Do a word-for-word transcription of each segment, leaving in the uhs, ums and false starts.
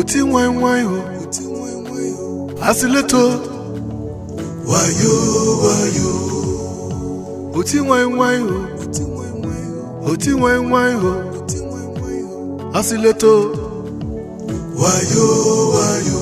Oti wine wine o. Asileto. Wayo wayo. Oti wine wine o. Oti wine wine o. Asileto. Wayo wayo.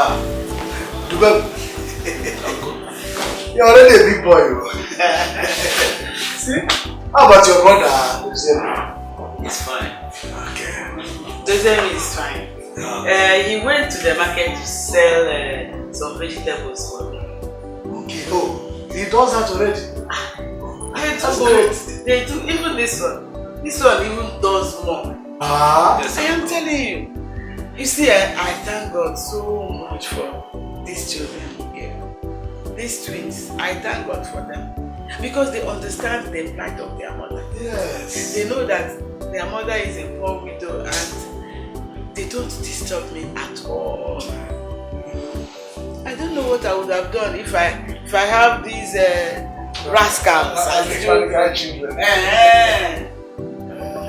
Ah, Dubem. You're already a big boy, oh. See? How about your brother, Jose? He's fine. Okay. Jose is fine. Yeah. Uh, he went to the market to sell uh, some vegetables for me. Okay. Oh, he does that already. They do. That's great. They do. Even this one. This one even does more. Ah. I am telling you. You see, I, I thank God so much for these children here. These twins, I thank God for them. Because they understand the plight of their mother. Yes. They know that their mother is a poor widow and they don't disturb me at all. I don't know what I would have done if I if I have these uh, rascals as children.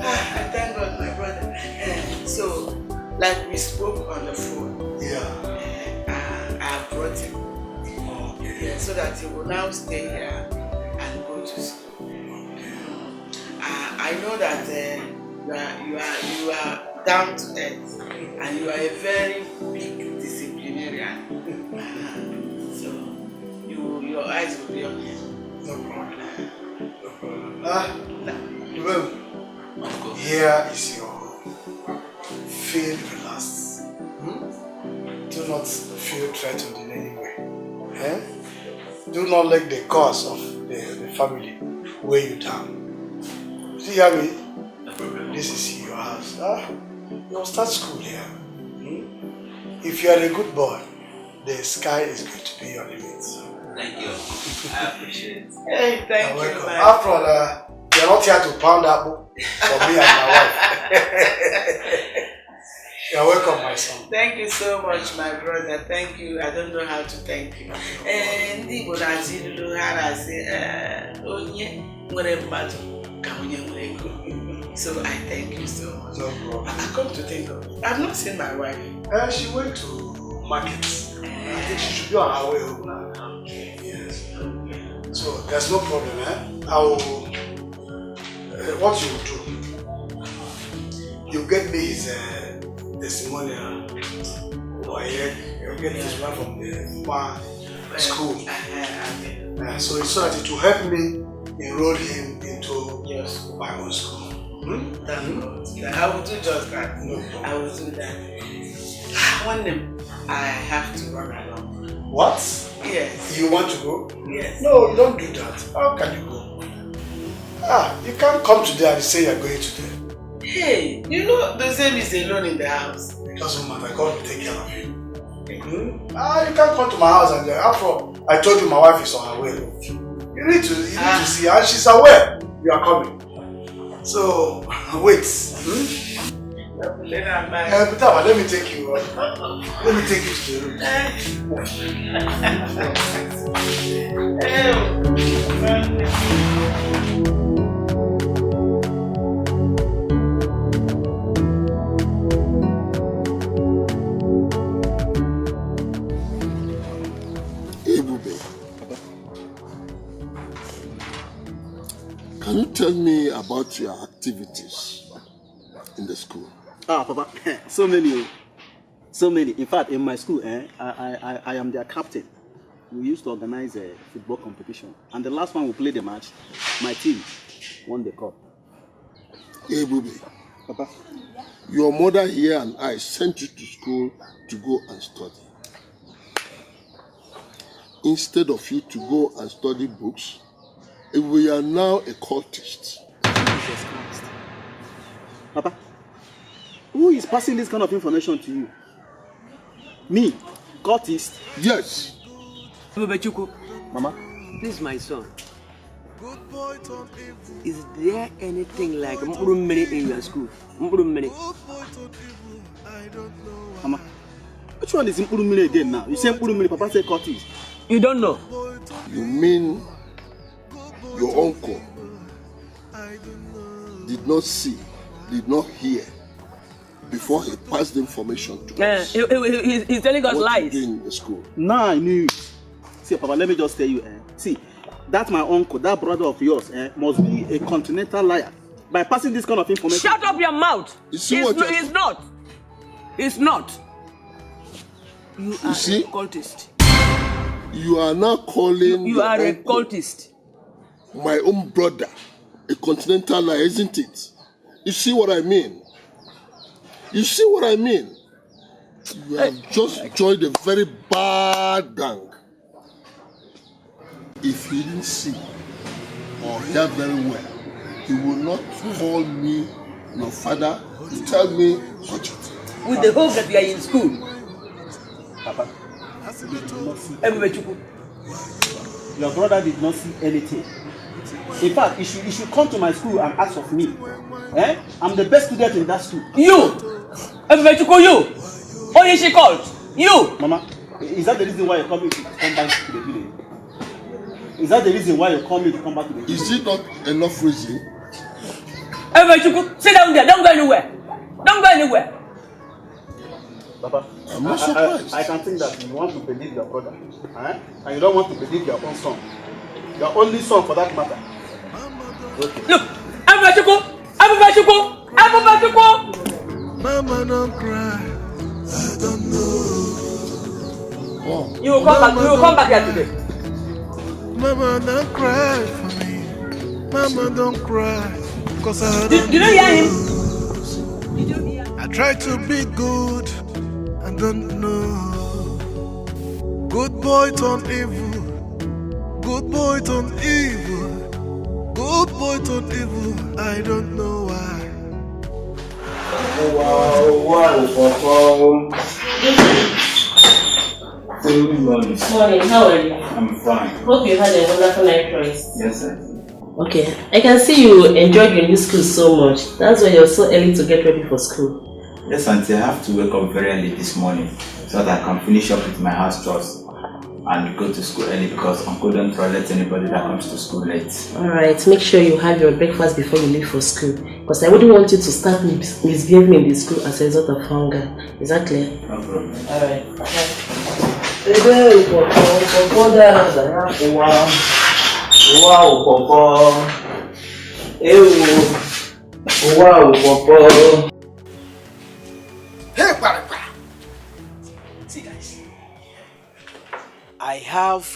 Ah, I thank God, my brother. Eh, so, like we spoke on the phone, yeah, eh, I, I brought him. Okay. Yeah, so that he will now stay here and go to school. Okay. I, I know that uh, you are you are you are down to earth and you are a very big disciplinarian. So you your eyes will be on him. No problem. No problem. Ah, well, here is your home. Feel relaxed. Hmm? Do not feel threatened in any way. Eh? Do not let the curse of the, the family weigh you down. See, Yami, this is your house. Ah, you'll start school here. Hmm? If you are a good boy, the sky is going to be your limit. Thank you. I appreciate it. Hey, thank You're you, welcome. After all, uh, you're not here to pound apple for me and my wife. You're welcome, my son. Thank you so much, my brother. Thank you. I don't know how to thank you. Eh, ndị Igbo na-asị ilu ha na-asị eh, onye nwere mmadụ ka onye nwere ego. So I thank you so much. No problem. I, I come to think of it. I've not seen my wife. Uh, she went to market. I think she should be on her way home now. Okay. Yes. Okay. So there's no problem, eh? I will. Uh, what you will do? You get me his uh, testimonial. Oh, yeah. You get this one from the former school. Uh, so it's so that it will help me enroll him into my own school. Hmm? Thank God. I will do just that. No problem. I will do that. One name, I have to run along. What? Yes. You want to go? Yes. No, you don't do that. How can you go? Ah, you can't come today and say you're going today. Hey, you know the same is alone in the house. It doesn't matter. God will take care of you. Hmm? Ah, you can't come to my house and uh, after all, I told you my wife is on her way. You need to, you need to see her. She's aware you are coming. So, wait. Hmm? Let her mind. Uh, Peter, let me take you. Let me take you to the room. Ebube, can you tell me about your activities in the school? Ah, Papa, so many. Oh. So many. In fact, in my school, eh, I, I, I am their captain. We used to organize a football competition. And the last one we played the match, my team won the cup. Hey, Booby. Papa, your mother here and I sent you to school to go and study. Instead of you to go and study books, you are now a cultist. Jesus Christ. Papa, who is passing this kind of information to you? Me, cultist? Yes. Ebubechukwu. Mama. Please, my son. Is there anything like mkpụrụ mmiri in your school? Mkpụrụ mmiri. Mama, which one is mkpụrụ mmiri again now? You say mkpụrụ mmiri, Papa say cultist. You don't know? You mean your uncle did not see, did not hear before he passed the information to Eh, us? he, he, he, he's telling us What you lies. do in the school? Nah, I knew. See, Papa, let me just tell you. Eh. See, that my uncle, that brother of yours, eh, must be a continental liar by passing this kind of information. Shut up your mouth. You see He's, what no, you're he's not. He's not. You are see? a cultist. You are now calling You your are a uncle cultist. my own brother a continental liar, isn't it? You see what I mean? You see what I mean? You have just joined a very bad gang. If he didn't see or hear very well, he will not call me your father to tell me such a thing. With the hope that you are in school. Papa, Ebubechukwu. Your brother did not see anything. In fact, he should, he should come to my school and ask of me. Eh? I'm the best student in that school. You! Ebubechukwu, you! Onye she called? You! Mama, is that the reason why you call me to come back to the village? Is that the reason why you call me to come back to the village? Is it not enough reason? Ebubechukwu, sit down there. Don't go anywhere. Don't go anywhere. Papa, I'm not I, I, surprised. I can think that you want to believe your brother, eh? And you don't want to believe your own son. Your only son, for that matter. Okay. Look, Ebubechukwu, Ebubechukwu, Ebubechukwu. Mama, don't cry. I don't know. Oh. You will come back. You will come back here today. Mama, don't cry for me. Mama, don't cry. Cause I Did, don't did you hear him? Did you hear? I try to be good, I don't know. Good boy turn evil, good boy turn evil, good boy turn evil. I don't know why. Wow, wow, wow, wow. Good morning. Morning, how are you? I'm fine. Hope you had a wonderful night rest. Yes, I did. Okay, I can see you enjoyed your new school so much. That's why you're so early to get ready for school. Yes, Auntie, I have to wake up very early this morning so that I can finish up with my house chores and go to school early because Uncle don't let anybody that comes to school late. All right, make sure you have your breakfast before you leave for school because I wouldn't want you to start mis- misbehaving in the school as a result of hunger. Is that clear? No problem. All right. Ebe ụkpọkọ, ụkpọkọ dara dara ụwa, ụwa ụkpọkọ, ewu, ụwa ụkpọkọ. Hey, kparakpara. See, guys, I have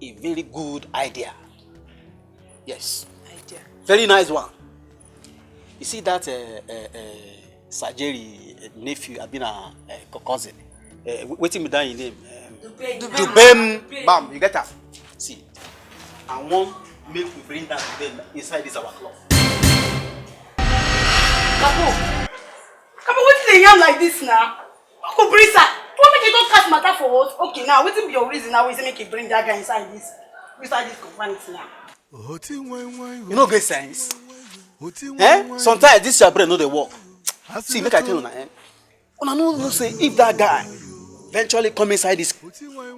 a very good idea. Yes. Idea. Very nice one. You see that uh, uh, uh, Sajeri uh, nephew, I mean, uh, uh, co- cousin. Uh, wh- wetin be that him name? Um, Dubem. Bam, you get am? See, I wan make we bring that Dubem inside this our club. Kapo, Kapo, wetin dey yarn like this now? Who go bring sir? Why make you don cast matter for us? Okay, now wetin be your reason now? We say make you bring that guy inside this, inside this community now. E no get sense. Eh? Sometimes this your brain no dey work. See, make I tell una, eh? Una no know say if that guy eventually come inside this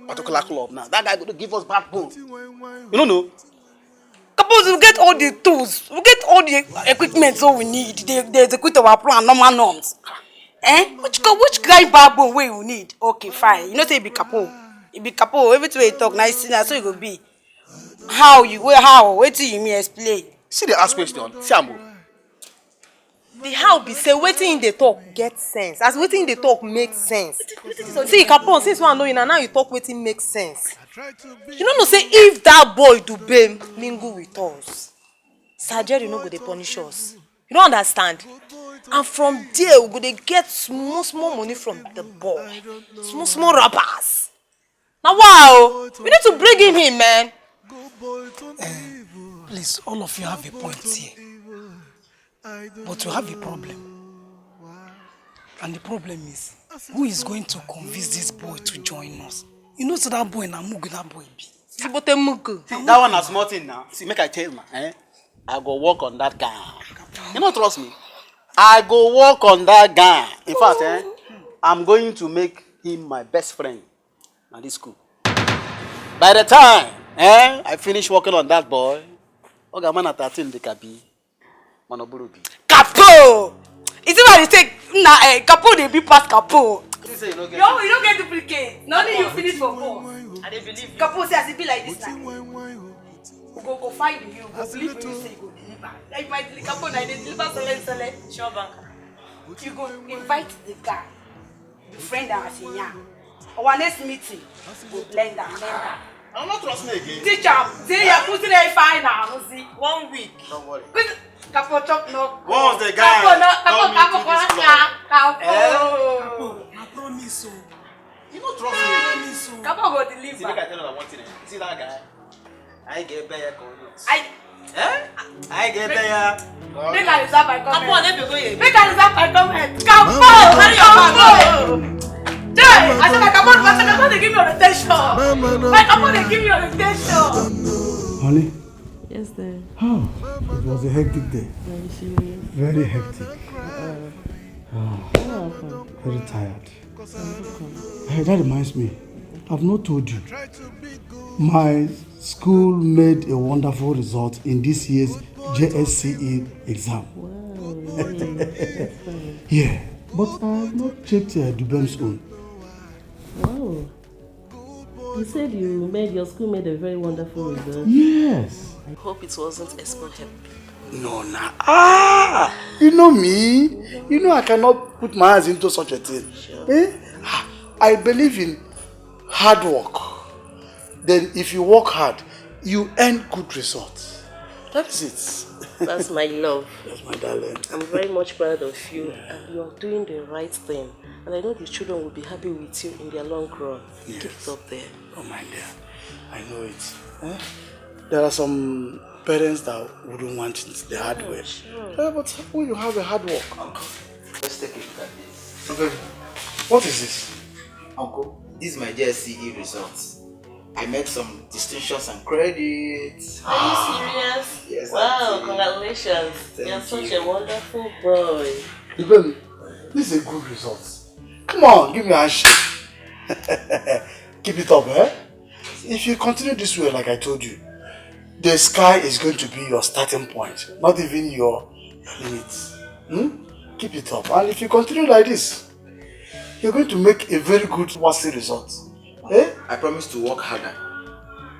particular club now, that guy go to give us backbone. You no know? Suppose we get all the tools, we get all the equipment so we need. They, they execute our plan, normal norms. Eh? Which, which kind backbone wey we need? Okay, fine. You know say e be Kapo. E be Kapo. Everything wey he talk, nice thing, na so e go be. How you, where, how? Wetin you mean explain? See the ask question. See am o. The how be say wetin him dey talk get sense. As wetin him dey talk make sense. See, Capone, since one know you na now you talk wetin make sense. You no know say if that boy Dubem mingle with us, Sir Jerry no go dey punish us. You no understand? And from there, we go dey get small, small money from the boy. Small, small rappers. Now, wow, we need to bring him in, man. Please, all of you have a point here. But we have a problem. And the problem is, who is going to convince this boy to join us? You know, so that boy na mugu that boy be. Sabote mugu. See, that one na small thing now. See, make I tell you, eh? I go work on that guy. You no trust me? I go work on that guy. In fact, eh, I'm going to make him my best friend at this school. By the time eh, I finish working on that boy, oga man at thirteen dey kabi. Manoburubi. Kapo! Is it what you take? Na eh, Kapo dey be pass Kapo. You say you no get You no get duplicate. Na only you finish for four. I dey believe you. Kapo say as e be like this na. We go go find you, go believe you say you go deliver. Like my deli- Kapo na dey deliver sele sele. Sure banker. You go invite the guy, the friend that was in here. Our next meeting, go blend am, blend am. I no trust me again. Teach am, say you are putting a fine now, see. One week. Don't worry. Kapo chop no. Once the guy Kapo no, call Kapo, me Kapo, to this Kapo, club, Kapo. I promise you. You no trust me. Promise you. Kapo go deliver. See, make I tell you one thing. Eh? See that guy? I get better call you. I Eh? I get better. make I reserve my comment. Kapo, let me go here. Make I reserve my comment. Kapo, hurry up, Kapo. Jay, I said my Kapo, my Kapo dey give me orientation. My Kapo dey give me orientation. Honey, Yes, there. oh, it was a hectic day. Are you serious? Very hectic. Uh, Oh, what happened? Very tired. I'm broken. Hey, that reminds me. I've not told you. My school made a wonderful result in this year's J S C E exam. Wow. Really? That's fine. Yeah, but I have not checked uh, Dubem's own. Wow. You said you made your school made a very wonderful result. Yes. I hope it wasn't expo help. No, nah. Ah, you know me. You know I cannot put my hands into such a thing. Eh? Ah, I believe in hard work. Then if you work hard, you earn good results. That is it. That's my love. That's my darling. I'm very much proud of you, and you're doing the right thing. And I know the children will be happy with you in their long run. Keep it Yes. Up there. Oh my dear, I know it. Eh? There are some parents that wouldn't want it the hard way. Sure. Eh, but when you have a hard work, Uncle, let's take a look at this. Okay. What is this? Uncle, this is my J S C E results. I made some distinctions and credits. Are you serious? Yes, Wow, Auntie. Congratulations. Thank You're such you. A wonderful boy. Ibrahim, this is a good result. Come on, give me a handshake. Keep it up, eh? If you continue this way, like I told you, the sky is going to be your starting point, not even your, your limit. Hmm? Keep it up. And if you continue like this, you're going to make a very good WASSCE result. Eh? I promise to work harder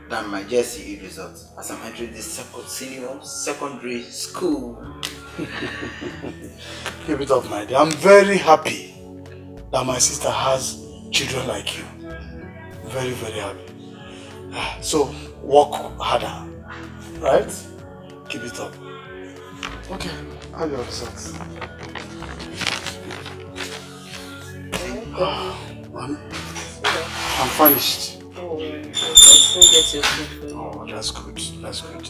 than my J S C E results as I'm entering this second senior secondary school. Keep it up, my dear. I'm very happy that my sister has children like you. Very, very happy. Ah, so, work harder. Right? Keep it up. Okay, have your results. Ah, Mommy, I'm furnished. Oh, I still get your food. Oh, that's good. That's good.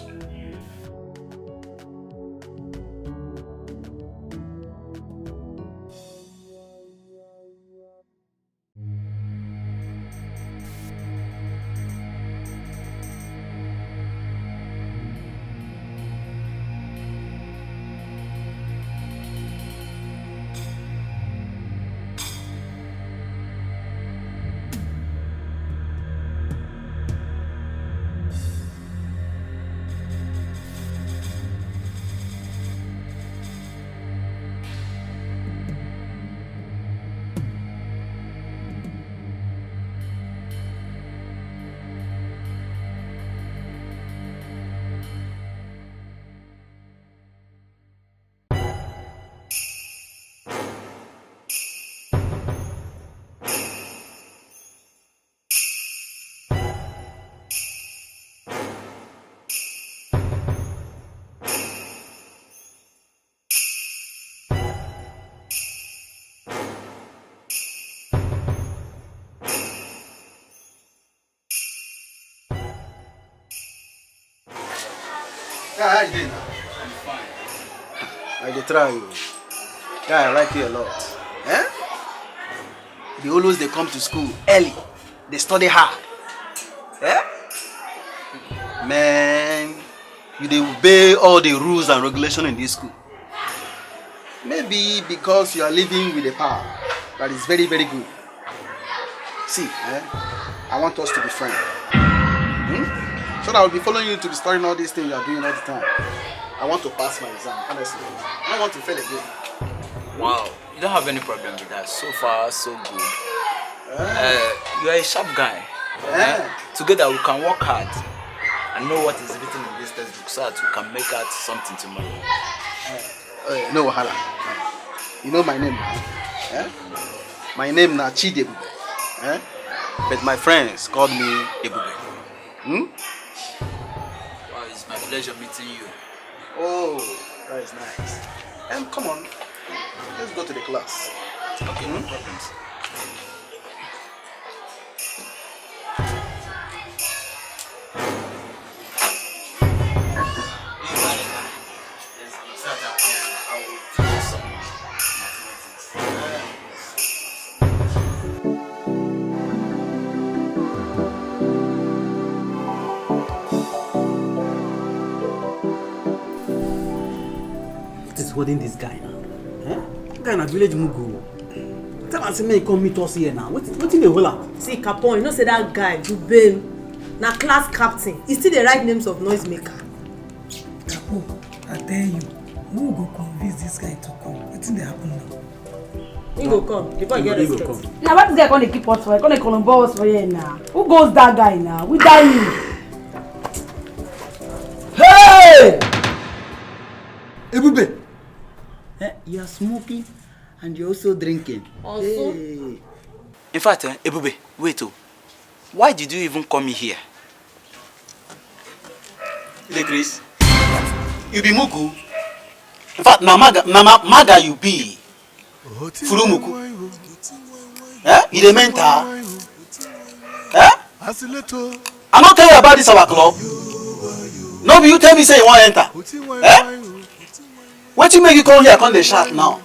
How you doing? I'm fine. I dey try you. Guy, I like you a lot. Eh? You dey always dey come to school early. Dey study hard. Eh? Man, you dey obey all the rules and regulation in this school. Maybe because you are living with a power that is very, very good. See, eh? I want us to be friends. Hmm? So that I'll be following you to be studying all these things you are doing all the time. I want to pass my exam, honestly. I don't want to fail again. Wow, you don't have any problem with that. So far, so good. Uh, you are a sharp guy. Eh? Together we can work hard and know what is written in this textbook so that we can make out something tomorrow. Uh, no wahala. You know my name now. Eh? My name na Chidebube. Eh? But my friends called me Ebube. Hmm? Wow, it's my pleasure meeting you. Oh, that is nice. Um, come on, let's go to the class. Okay, no problems. What is holding this guy now? Eh? This guy na village mugu. Tell am say make he come meet us here now. Wetin wetin dey hold am? See, Capon, you know say that guy, Dubem, na class captain. He still dey write names of noise maker. Kapo, I tell you, who go convince this guy to come? Wetin dey happen now? He go come. The boy get respect. Now what this guy gonna keep us for? Gonna Columbo us for here now. Who goes that guy now? We die him. Hey! Ebube! Eh, you are smoking and you're also drinking. Also? Hey. In fact, eh, Ebube, wait oh. Why did you even come here? Hey, Chris, you be mugu. In fact, na maga, na ma, maga you be. Furumuku. Eh? You dey mental? Eh? I no tell you about this our club. No be you tell me say you wan enter. Eh? Wetin make you come here come dey shout now?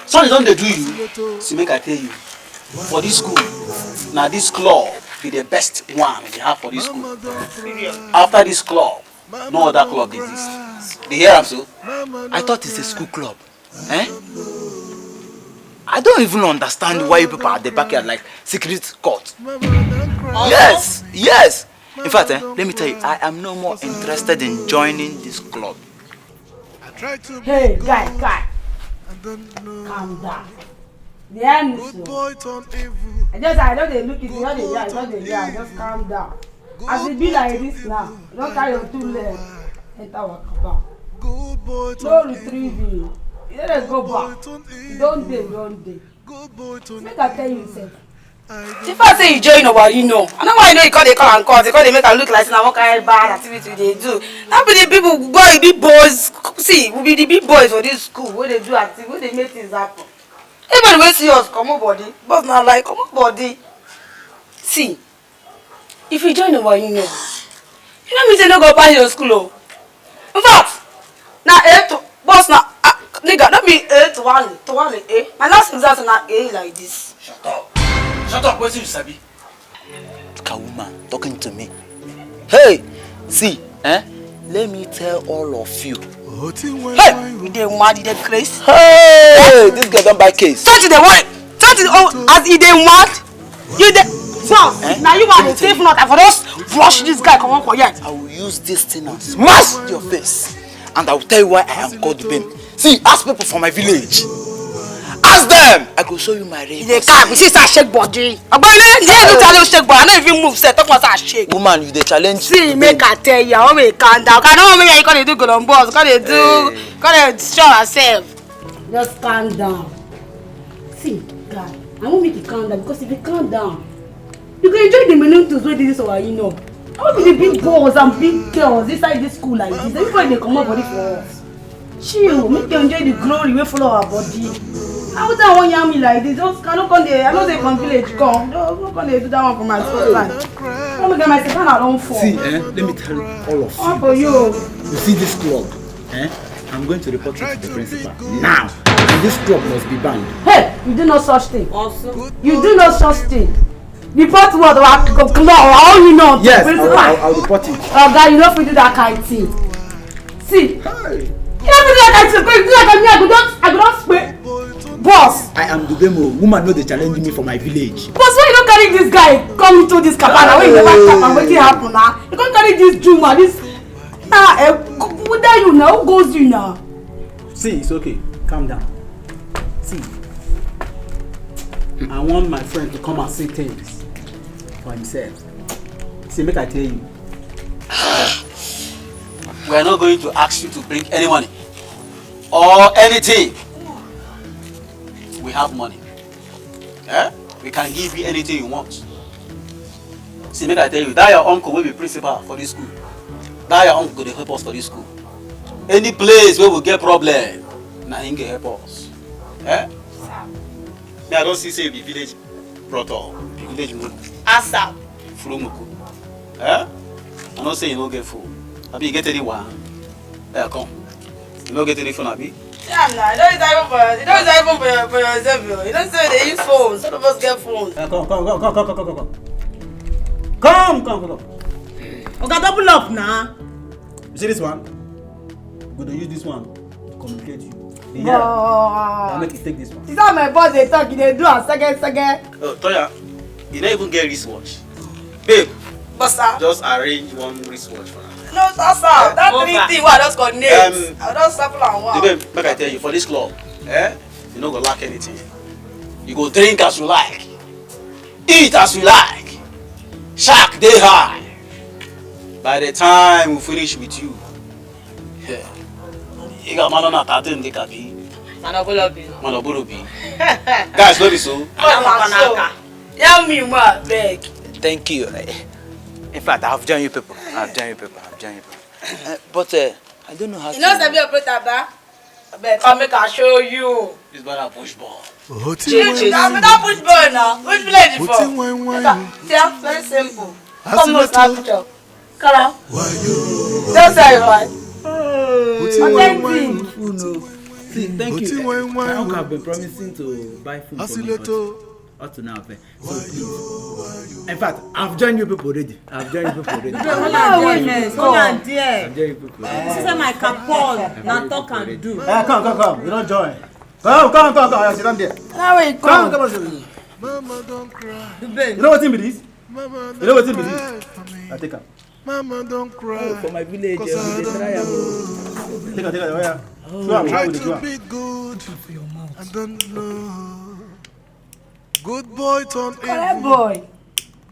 Sorry don dey do you. See make I tell you. For this school, na this club be the best one we have for this school. After this club, no other club dey exist. Dey hear am so? I thought it's a school club. Eh? I don't even understand why you people are at the backyard like secret court. Yes, yes. In fact, eh, let me tell you, I am no more interested in joining this club. Hey, guy, guy. Calm down. The end is so. I just, I don't dey look it, I don't dey hear, I don't dey hear, just calm down. As e be like this now, you don carry your two legs, enter waka back. No retrieving. You no dey go back. You don dey, you don dey. Make I tell you sef. If I say you join our union, I know why you know you call dey call and call, they call dey make am look like say na one kind bad activity you dey do. No be the people wey be big boys, see, we be the big boys for this school wey dey do activity, wey dey make things happen. Anybody wey see us comot body, but na like comot body. See, if you join our union, you no mean say no go pass your school o. In fact, na A to boss na ah, nigga, no be A to one to one A. My last exam na A like this. Shut up. Shut up, wetin you sabi? Ka woman talking to me. Hey, see, eh? Let me tell all of you. Hey, you dey mad, you dey craze. Hey, this girl don buy case. Touch the one, touch the oh, as e dey mad. You dey boss. Eh? Na you wan dey save not. I for just brush this guy comot for here. I will use this thing and smash your face, and I will tell you why I am called Ben. See, ask people for my village. Ask them. I go show you my ring. You dey calm. You see, say I shake body. Ogbonge, you dey look at you shake body. I no even move. Say, talk about say I shake. Woman, you dey challenge. See, make I tell you, I wan make you calm down. I no wan make you come dey do golden boss. Come dey do. Come dey show yourself. Just calm down. See, guy, I wan make you calm down because if you calm down, you go enjoy the mementos wey dey this our union. All be the big boys and big girls inside this school like this. Everybody dey comot body for us. Chill, make you enjoy the glory wey follow our body. How that one yarn me like this? Just cannot come there. I know they from village come. No, no come there do that one for my school time. Come get my Satan, I don't fall. See, eh, let me tell all of you. What for you? You see this club, eh? I'm going to report you to the principal now. And this club must be banned. Hey, you do no such thing. Also, you do no such thing. Report what? Or I c-, c-, club, how you know? Yes, I'll, principal. I'll, I'll report it. Oh God, you don't fit do that kind thing. See, hey, you don't fit do that kind thing. Go do that kind thing. I go don, I go don spray. Boss. I am the demo. Woman no dey challenge me for my village. Boss, why you don't carry this guy come into this cabana? When you never tap am, wetin happen now? You come carry this Juma, this, ah, eh, who dare you now? Who goes you now? See, it's okay. Calm down. See, I want my friend to come and see things for himself. See, make I tell you. We are not going to ask you to bring any money or anything. We have money. Eh? We can give you anything you want. See, make I tell you, that your uncle will be principal for this school. That your uncle go dey help us for this school. Any place where we get problem, na him go help us. Eh? Me, I don't see say you be village brought up, you be village mumu. Asa. Furumuku. Eh? I don't say you no get food. Abi you get any one? Eh, come. You no get any phone, abi? Yeah, nah, you don't even for, you don't even for, your, for yourself. Yo. You don't say they use phones. Some of us get phones. Eh, come, come, come, come, come, come, come, come. Come, come, come, come. Oga, double up now. You see this one? We go dey use this one to communicate you. Yeah. Wow. Now make you take this one. Is that my boss they talk? They do a second, second. Oh, Toya, you don't even get wristwatch. Babe, boss, sir, just arrange one wristwatch for her. No, sir, sir. Eh? That three thing, what just connect? Um, I don't sample and one. Babe, make I tell you, for this club, eh, you no go lack anything. You go drink as you like, eat as you like. Shark dey high. By the time we finish with you, you got man on a thirteen, they can be. Man of Olobi. Man of Olobi. Guys, no be so. Yell me more, beg. Thank you. In fact, I've joined you people. I've joined you people. I've joined you people. Uh, but uh, I don't know how you to. You know, Sabi operate, Abba? Abeg, come make I show you. This brother push ball. Change it. Na better push ball now. Which village you from? Make I tell, very simple. Come, no snap picture. Come on. Don't say why. Authentic. See, thank you. My uncle have been promising to buy food for me, but up to now, eh. So please. In fact, I've joined you people already. I've joined you people already. Hold on there first. Hold on there. I've joined you people already. This is my capon. Now talk and do. Eh, come, come, come. You don't join. Come, come, come, come. I sit down there. Now wait, come. Come, come, sit down. Mama don't cry. You know what thing be this? Mama don't cry for me. I take am. Mama don't cry. Oh, for my village, eh, we dey try am. Take am, take am, oh yeah. So I'm trying to be good. For your mouth. I don't know. Good boy turn evil. Correct boy.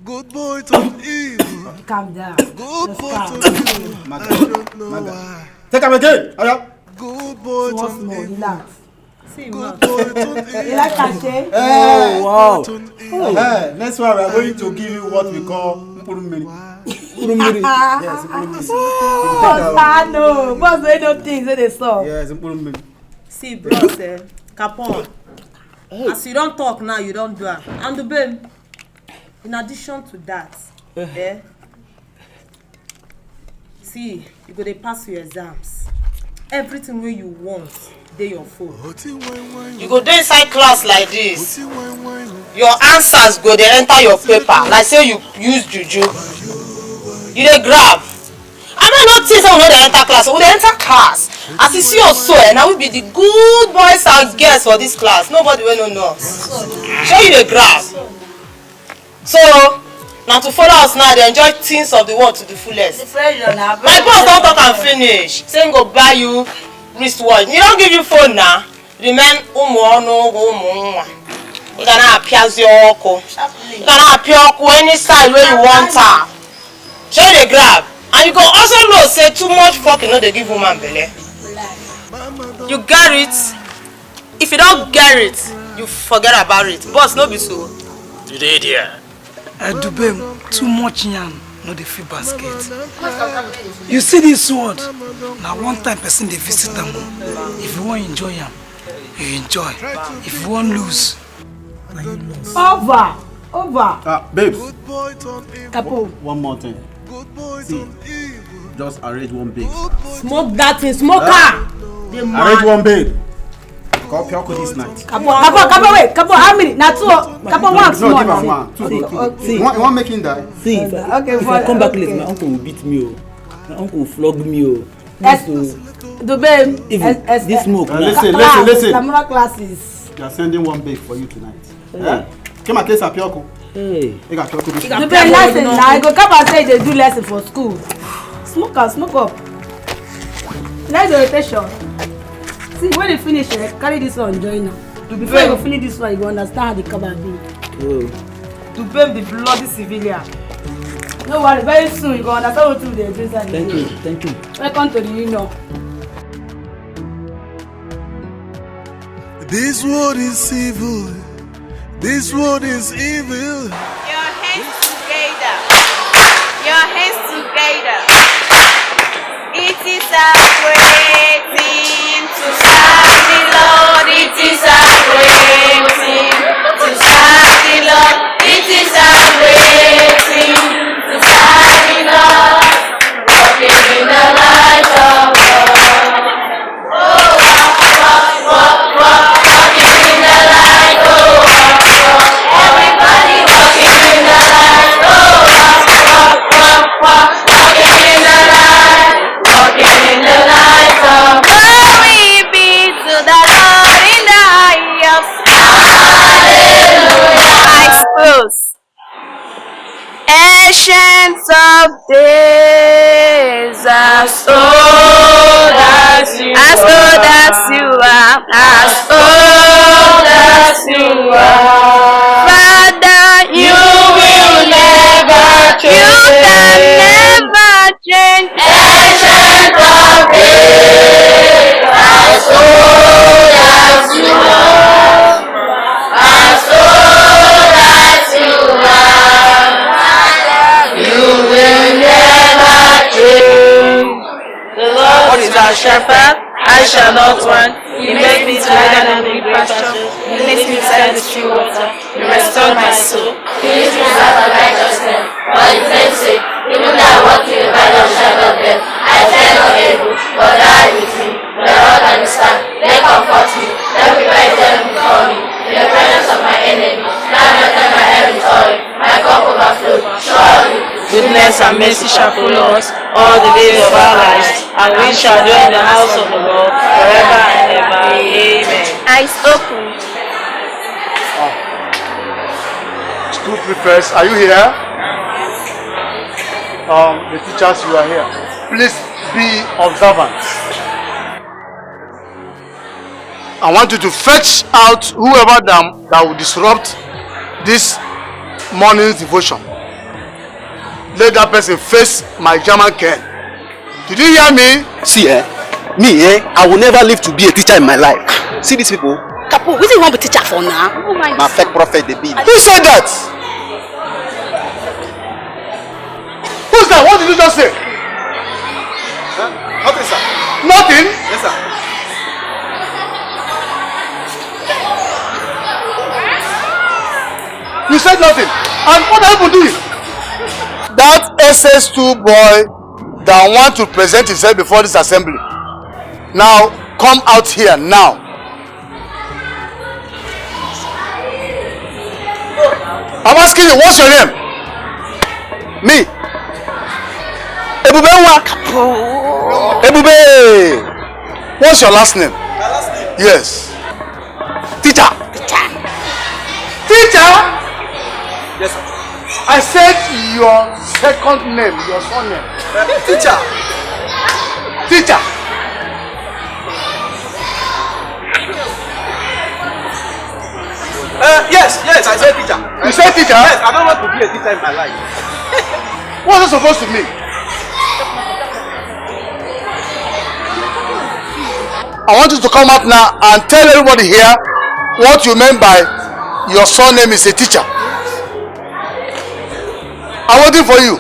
Good boy turn evil. Calm down. Good boy turn evil. I don't know why. Take am again. Oya. Good boy turn evil. Small, small, relax. See, good boy turn evil. You like that, Shay? Oh, wow. Good boy turn evil. Eh, next one, we are going to give you what we call mkpuru mmiri. Mkpuru mmiri. Yes, mkpuru mmiri. Oh, sir, no. Boss, we know things wey dey sup. Yes, mkpuru mmiri. See, bros, eh, Capon. Hey. As you don't talk now, you don't do am. And the babe, in addition to that, eh, see, you go dey pass your exams. Everything wey you want dey your phone. You go dey inside class like this. Your answers go dey enter your paper like say you use juju. You dey grab. I no know things wey we no dey enter class. We dey enter class. As you see us so, eh, na we be the good boys and girls for this class. Nobody wey no know us. Shey you dey grab? So, na to follow us now, dey enjoy things of the world to the fullest. The pressure na. My boss don talk am finish. Say him go buy you wristwatch. He don give you phone na. Remain ụmụ ọnụ ụgwọ ụmụ nwa. Ị ga na-apịazi ọkụ. Sharply. Ị ga na-apịa ọkụ any side wey you want am. Shey you dey grab? And you go also know say too much fucking no dey give woman belle. You get it? If you don't get it, you forget about it. Boss, no be so. Today, dear. Edubem, too much yarn no dey fill basket. You see this world, na one time person dey visit am o. If you wan enjoy am, You enjoy. If you wan lose, na you lost. Over. Over. Ah, babes, Kapo. One more thing. See, just arrange one babe. Smoke that thing. Smoke her. Dey Arrange mad. One babe. Call Pyoko this night. Kapo. Kapo. Kapo. Wait. Kapo. How many? Na two. Kapo. One No, small. give her See, one. Two, see, two, two. okay. You want, you want making that? See, if, I, Okay, if I fine, come back okay. Late, my uncle will beat me. Oh. My uncle will flog me. Oh. Yes. So, The babe. even Es- es- this smoke. Uh, Now, listen, Class, listen, listen. Lamura classes. They are sending one babe for you tonight. Eh? Come and taste Pyoko. Hey. You got Pyoko this The babe lesson. Now I go come and say they do lesson for school. Smoke up, smoke up. Let's do rotation. See, when you finish, eh, carry this one, join now. Before you go finish this one, you go understand how the cover be. Oh. To blame the bloody civilian. No worry, very soon you go understand what they do inside the Thank day. You. Thank you. Welcome to the union. This world is evil. This world is evil. Your hands together. Your hands together. It is a great thing to serve the Lord. It is a great thing to serve the Lord. It is a great thing to serve the Lord. Walking in the light of God. Glory be to the Lord in the highest. Eyes closed. Ancient of days, as old as you as old as you are, as old as you are. Father, you will never change. You can never change. Ancient of days, as old as you are. As old as you are, you will never change. The Lord is our shepherd, I shall not want. He makes me to lie down in green pastures. He leads me beside the still water. He restored my soul. He leads me in paths of righteousness for his name's sake. Even though I walk through the valley of shadow of death, I fear no evil, for thou art with me. The rod and the staff, they comfort me. They prepare a table before me in the presence of my enemies. Thou anointest my head with oil. My cup overflows. Surely goodness and mercy shall follow us all the days of our lives, and we shall dwell in the house of the Lord forever and ever. Amen. Eyes open. School prefects, are you here? Um, the teachers, you are here. Please be observant. I want you to fetch out whoever that, that will disrupt this morning's devotion. Let that person face my German cane. Did you hear me? See, eh? Me, eh? I will never live to be a teacher in my life. See these people? Kapo, wetin you wan be teacher for now? Oh my. Na fake prophet dey be. Who said that? Who's that? What did you just say? Nothing, sir. Nothing? Yes, sir. You said nothing. And what are you doing? That S S two boy that want to present himself before this assembly. Now, come out here now. I'm asking you, what's your name? Me. Ebube Nwa. Ebube. What's your last name? Yes. Teacher. Teacher. Yes, sir. I said your second name, your surname. Teacher. Teacher. Uh, yes, yes, I said teacher. You said teacher? Yes, I don't want to be a teacher in my life. What's that supposed to mean? I want you to come out now and tell everybody here what you meant by your surname is a teacher. I'm waiting for you.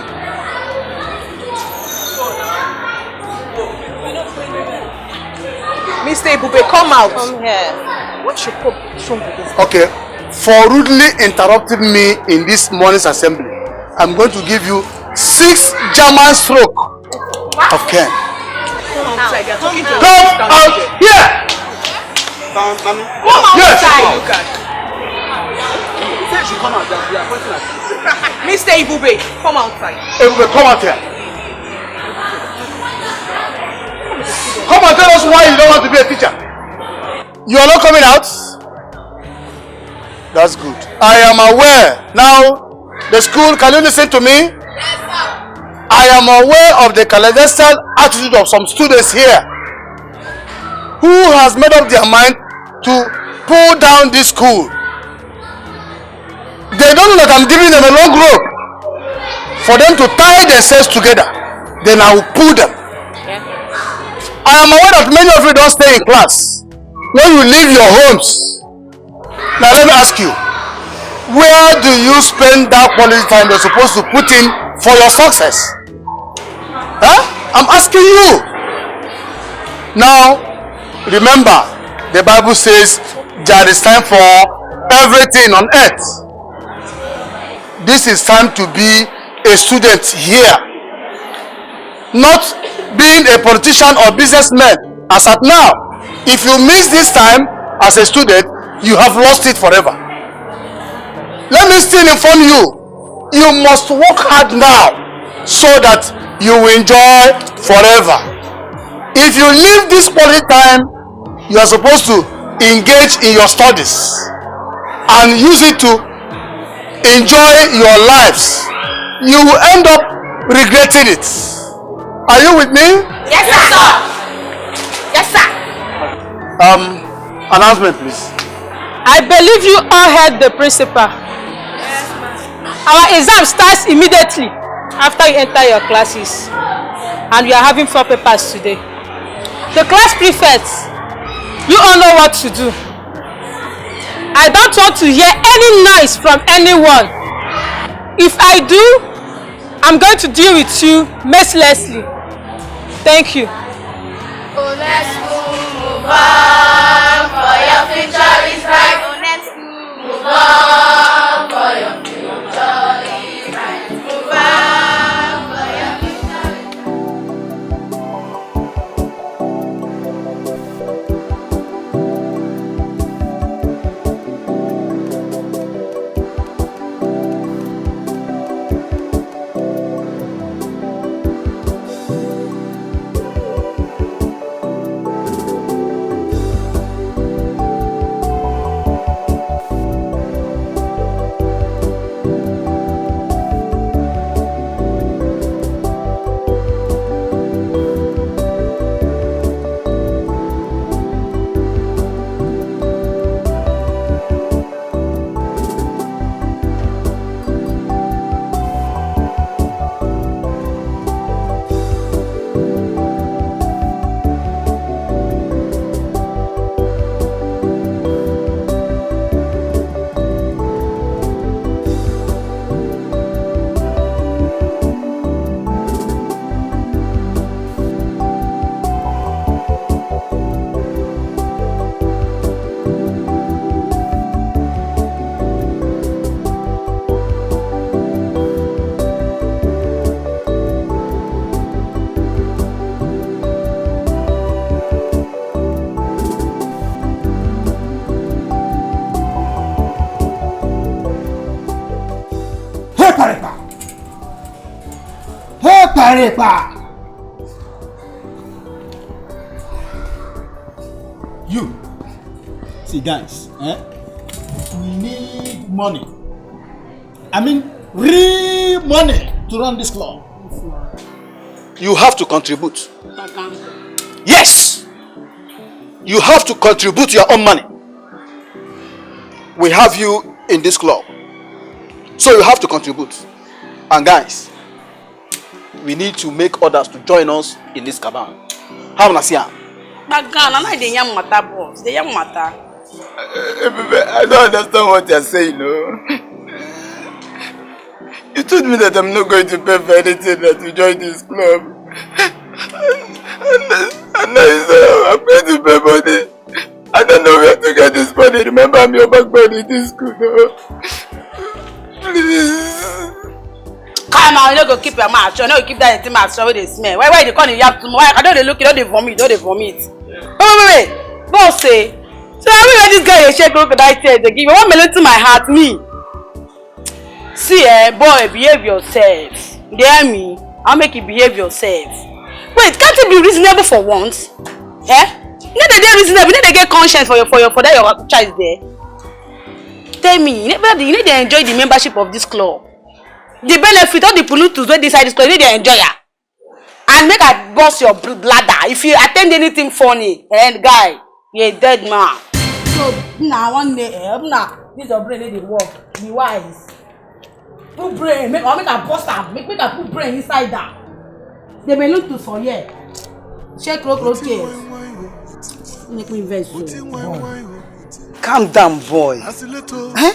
Mister Ebube, come out. Come here. What should come show me this? Okay, for rudely interrupting me in this morning's assembly, I'm going to give you six German stroke of cane. Come outside. You're talking to Come out here! Come Yes. outside. Look at. He said you should come out. They are pointing at you. Mister Ibube, come outside. Ebube, come out here. Come and tell us why you don't want to be a teacher. You are not coming out? That's good. I am aware. Now, the school, can you listen to me? I am aware of the clandestine attitude of some students here who has made up their mind to pull down this school. They don't know that I'm giving them a long rope for them to tie themselves together. Then I will pull them. I am aware that many of you don't stay in class. When you leave your homes, now let me ask you, where do you spend that quality time you're supposed to put in for your success? Huh? I'm asking you. Now, remember, the Bible says there is time for everything on earth. This is time to be a student here. Not being a politician or businessman as at now. If you miss this time as a student, you have lost it forever. Let me still inform you, you must work hard now so that you will enjoy forever. If you leave this quality time, you are supposed to engage in your studies and use it to enjoy your lives. You will end up regretting it. Are you with me? Yes, sir. Yes, sir. Um, announcement, please. I believe you all heard the principal. Our exam starts immediately after you enter your classes, and we are having four papers today. The class prefects, you all know what to do. I don't want to hear any noise from anyone. If I do, I'm going to deal with you mercilessly. Thank you. Oh, let's move on for your future is bright. Oh, let's move on for your future is bright. Move on for your future is bright. Hey, Paripa! Hey, Paripa! You, see, guys, eh? We need money. I mean, real money to run this club. You have to contribute. Yes! You have to contribute your own money. We have you in this club. So you have to contribute. And guys, we need to make others to join us in this cabal. How una see am? Bagan, I know they young matter, boss. The young matter. Eh, eh, I don't understand what you're saying, no. You told me that I'm not going to pay for anything that to join this club. And, and now you say I'm going to pay money. And I know where to get this money. Remember me, Obagbeni, this school. No. Please. Come on, you no go keep your mouth shut. You no go keep that thing mouth shut wey dey smell. Why, why you dey come dey yab too much? Why, I don dey look, you don dey vomit, you don dey vomit. Oh, wait, wait, wait. Go say. So I mean, this guy dey share crocodile tears dey give me. One million to my heart, me. See, eh, boy, behave yourself. You dey hear me? I'll make you behave yourself. Wait, can't you be reasonable for once? Eh? You no dey dey reasonable, you no dey get conscience for your, for your, for that your child there. Tell me, you never, you no dey enjoy the membership of this club. The benefit, all the pollutants wey dey inside this club, you no dey enjoy am. And make I burst your bl- bladder. If you attend anything funny, eh, guy, you a dead man. So, na one day, eh, na this your brain no dey work. Be wise. Put brain, make, or make I burst am. Make, make I put brain inside am. They may look to for here. Check close, close case. Make me vex you. Calm down, boy. Eh?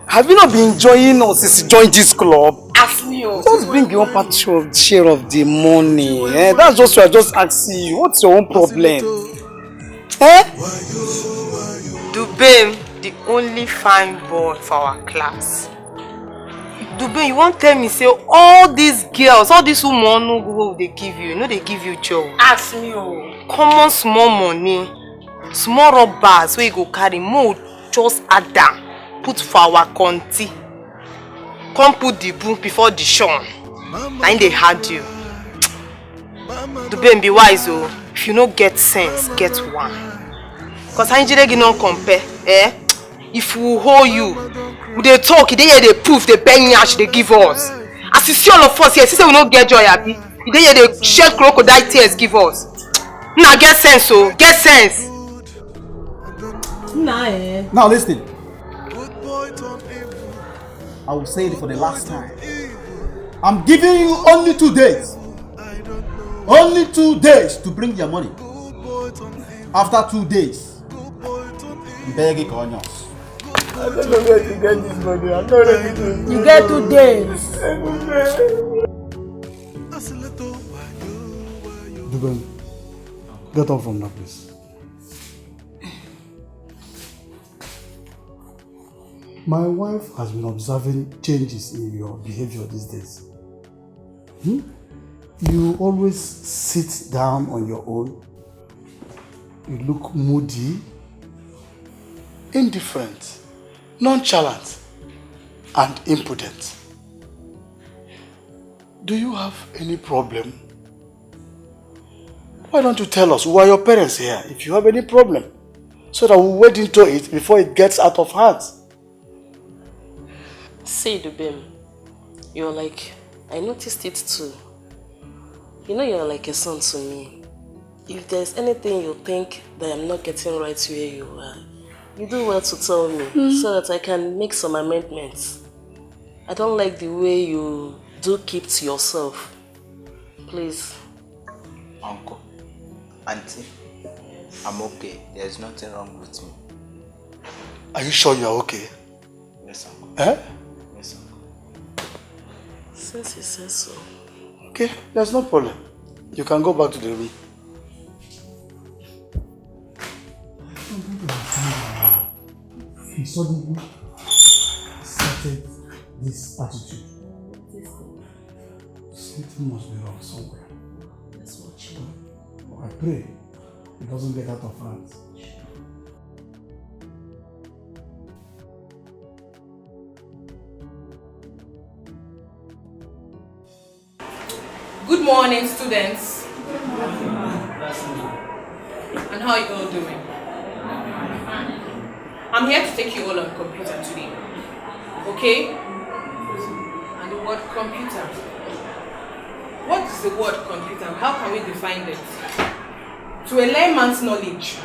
Have you not been enjoying us since you joined this club? Ask me, oh. Just bring your own part share of, share of the money. Eh? That's just what I just asking you. What's your own problem? Eh? Dubem, the only fine boy for our class. Dubem, you won't tell me say all these girls, all these women no go dey give you, no dey give you joy. Ask me, oh. Common small money, small rubbers wey you go carry, mo just add am, put for our conti. Come put the book before the shon. Na im dey hard you. Dubem, be wise, oh. If you no get sense, get one. Cause Anjiregi no compare, eh? If we hold you, we dey talk, you dey here dey proof, dey bend nyash, dey give us. As you see all of us here, see say we no get joy, abi? You dey here dey shed crocodile tears, give us. Una get sense, oh, get sense. Nah, eh. Now listen. I will say it for the last time. I'm giving you only two days. Only two days to bring your money. After two days, beg it on us. I don't know where to get this money. I'm not ready to. You get two days. Dubem, get up from that place. My wife has been observing changes in your behavior these days. Hmm? You always sit down on your own. You look moody, indifferent, nonchalant, and impudent. Do you have any problem? Why don't you tell us? We are your parents here. If you have any problem, so that we wade into it before it gets out of hand. See, Dubem, you're like, I noticed it too. You know, you're like a son to me. If there's anything you think that I'm not getting right where you are, you do well to tell me so that I can make some amendments. I don't like the way you do keep to yourself. Please. Uncle, Auntie, I'm okay. There's nothing wrong with me. Are you sure you are okay? Yes, uncle. Eh? Yes, uncle. Since he says so. Okay, there's no problem. You can go back to the room. He suddenly started this attitude. Something must be wrong somewhere. Let's watch him. I pray it doesn't get out of hand. Good morning, students. And how are you all doing? I'm here to take you all on computer today. Okay? And the word computer. What is the word computer? How can we define it? To a layman's knowledge,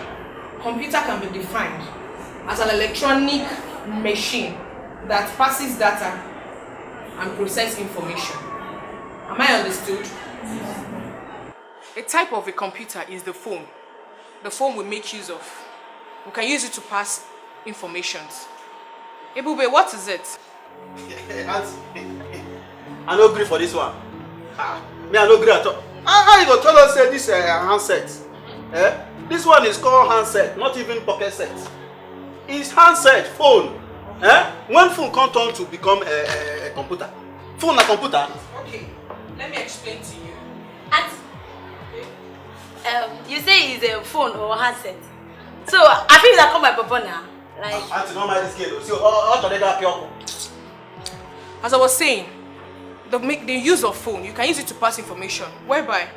computer can be defined as an electronic machine that passes data and process information. Am I understood? A type of a computer is the phone. The phone we make use of. We can use it to pass informations. Ebube, what is it? Auntie, I no gree for this one. Ah, me, I no gree at all. How, how you go tell us say this, uh, handset? Eh? This one is called handset, not even pocket set. It's handset, phone. Eh? When phone come turn to become a, a, a computer. Phone na computer. Okay, let me explain to you. Auntie, um, you say it's a phone or handset. So, I feel like call my papa now. Like, Auntie, don't mind this girl. See, all, all today that pure. As I was saying, the, make, the use of phone, you can use it to pass information. Whereby,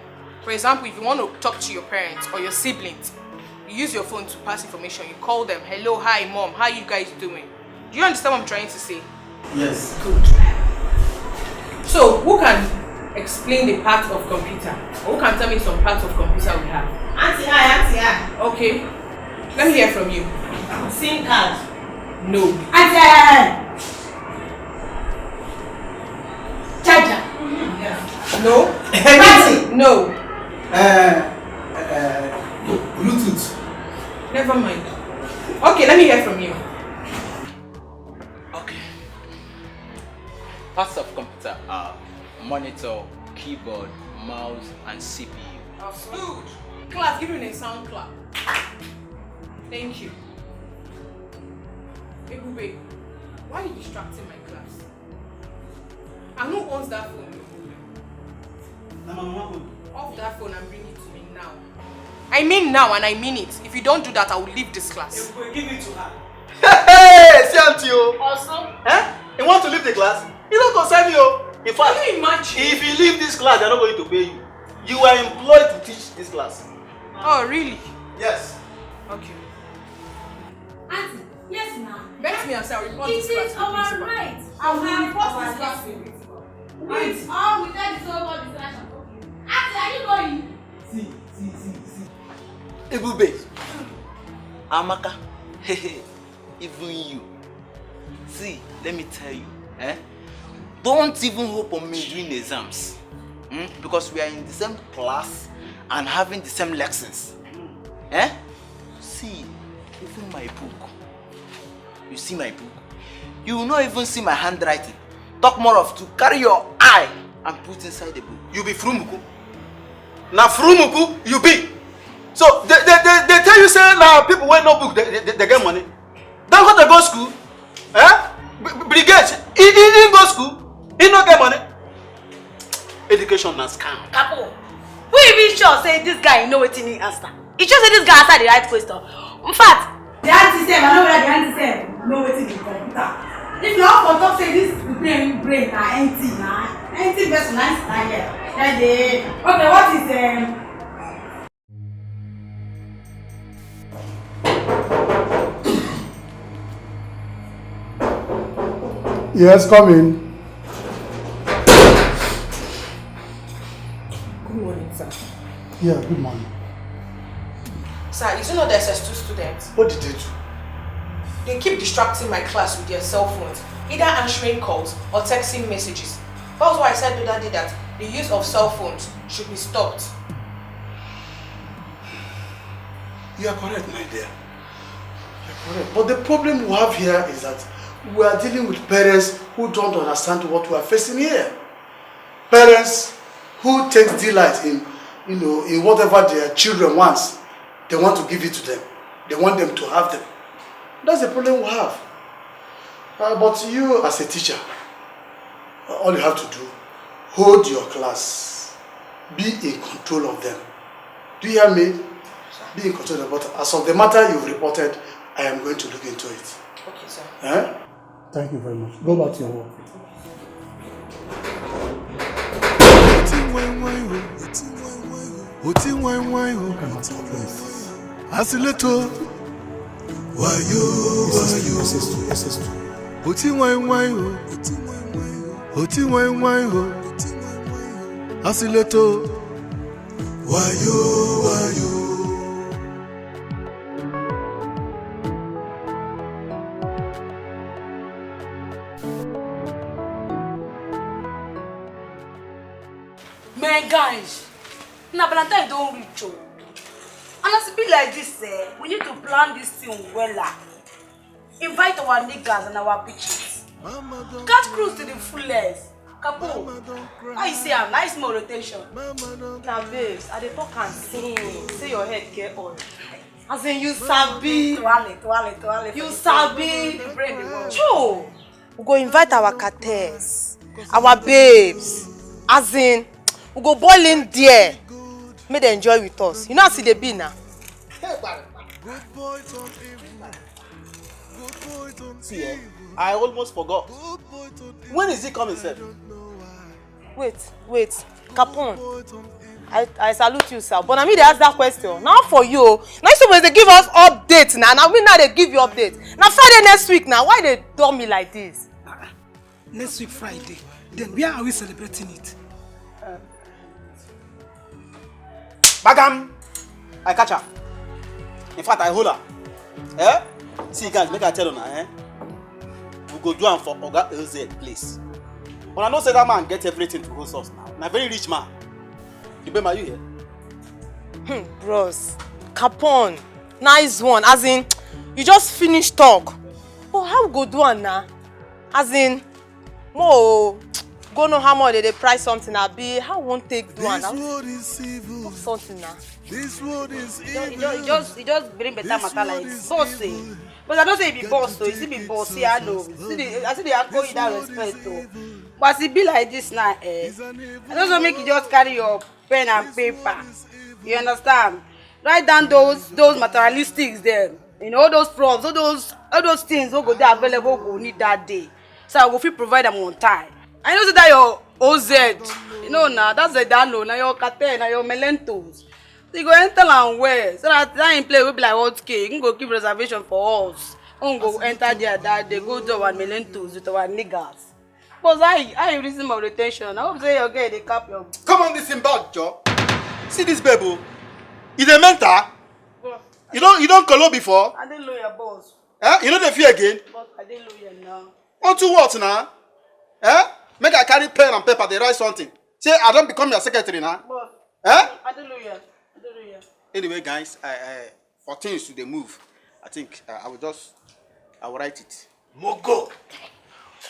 for example, if you want to talk to your parents or your siblings, you use your phone to pass information. You call them, "Hello, hi, mom, how you guys doing?" Do you understand what I'm trying to say? Yes. Good. So, who can explain the part of computer? Or who can tell me some parts of computer we have? Auntie I, Auntie I. Okay. Let me hear from you. SIM card. No. Auntie I. Charger. Mm-hmm. Yeah. No. Battery. No. Uh, uh, Bluetooth. Never mind. Okay, let me hear from you. Okay. Parts of computer are monitor, keyboard, mouse, and C P U. Good. Class, give me a sound clap. Thank you. Ebube, why are you distracting my class? And who owns that phone? Na my mama phone. Off that phone and bring it to me now. I mean now and I mean it. If you don't do that, I will leave this class. Ebube, give it to her. Hey, see auntie o. Also? Eh? You want to leave the class? You don't concern me o. In fact, can you imagine? If you leave this class, they're not going to pay you. You are employed to teach this class. Oh, really? Yes. Okay. Auntie, yes, ma'am. Bet me and say I will report this class. It is our right. I will report this class. With or without the so-called distraction. Okay. Auntie, are you going? See, see, see, see. Ebube, Amaka, even you. See, let me tell you, eh? Don't even hope on me doing exams. Hmm? Because we are in the same class and having the same lessons. Eh? See, even my book. You see my book? You will not even see my handwriting. Talk more of to carry your eye and put inside the book. You be frumuku. Na frumuku you be. So they, they, they, they tell you say na people wey no book they, they, they get money. Dangote go school. Eh? Brigade, he, he, he go school. He no get money. Education na scam. Kapo, we even sure say this guy know wetin he answer. He sure say this guy answer the right question. In fact, the auntie sef, I know whether the auntie sef know wetin be computer. If you wan for talk say this brain brain na empty na empty person na answer na here. Then dey okay, what is um, Yes, come in. Good morning, sir. Yeah, good morning. Sir, is it not the S S two students? What did they do? They keep distracting my class with their cell phones, either answering calls or texting messages. That was why I said the other day that the use of cell phones should be stopped. You are correct, my dear. You are correct. But the problem we have here is that we are dealing with parents who don't understand what we are facing here. Parents who take delight in, you know, in whatever their children wants, they want to give it to them. They want them to have them. That's the problem we have. Uh, but you, as a teacher, all you have to do, hold your class, be in control of them. Do you hear me? Be in control of them. But as of the matter you've reported, I am going to look into it. Okay, sir. Eh? Thank you very much. Go back to your work. Oti nwai nwai o. Oti nwai nwai o. Asileto. Wayo, wayo. S S two, S S two. Oti nwai nwai o. Oti nwai nwai o. Asileto. Wayo, wayo. My guys, na Valentine don reach o. And as e be like this, eh, we need to plan this thing wella. Invite our niggas and our bitches. Catch cruise to the fullest. Kapo, how you see am? Nice more rotation. Na babes, I dey talk and sing. Say your head get oil. As in you sabi. Tuale, tuale, tuale. You sabi. The brain dey work. True. We go invite our cartels, our babes. As in, we go boil in there. Make dem enjoy with us. You know as e dey be now. See, eh, I almost forgot. When is he coming, sir? Wait, wait, Capone. I, I salute you, sir. But na me dey ask that question. Now for you, now you suppose dey give us update now. Now we now dey give you update. Now Friday next week now. Why dey dull me like this? Next week Friday. Then where are we celebrating it? Bagam! I catch her. In fact, I hold her. Eh? See, guys, make I tell una, eh? We go do am for Oga L Z place. Una know say that man get everything to host us now. Na very rich man. Ibema, you hear? Hmm, bros. Capone. Nice one. As in, you just finish talk. Oh, how we go do am now? As in, mo go know how much they dey price something, abi how we wan take do am now? Talk something now. This world is evil. You just, you just, you just bring better matter like this. Boss say, but I don't say you be boss, so you still be boss. See, I know. See the, I see the uncle in that respect, though. But as e be like this now, eh? I just want make you just carry your pen and paper. You understand? Write down those those materialistics there. You know, all those props, all those all those things wey go dey available go need that day. So I go fit provide them on time. I know say that your O Z, you know na, that's the download, na your cartel, na your mementos. So you go enter am well. So that that in play will be like hot cake. You go give reservation for us. We go enter there that day, go do our mementos with our niggas. Boss, how you, how you reason my rotation? I hope say your girl dey cap your. Come on, this in back, Joe. See this babe, oh. You dey mental? Boss, You don't, you don't colo before? I dey loyal, boss. Eh? You know the fear again? Boss, I dey loyal now. Unto what now? Eh? Make I carry pen and paper, they write something. Say I don't become your secretary now. Boss, Eh? I dey loyal. I dey loyal. Anyway, guys, I, I for things to dey move, I think uh, I will just I will write it. Mugo!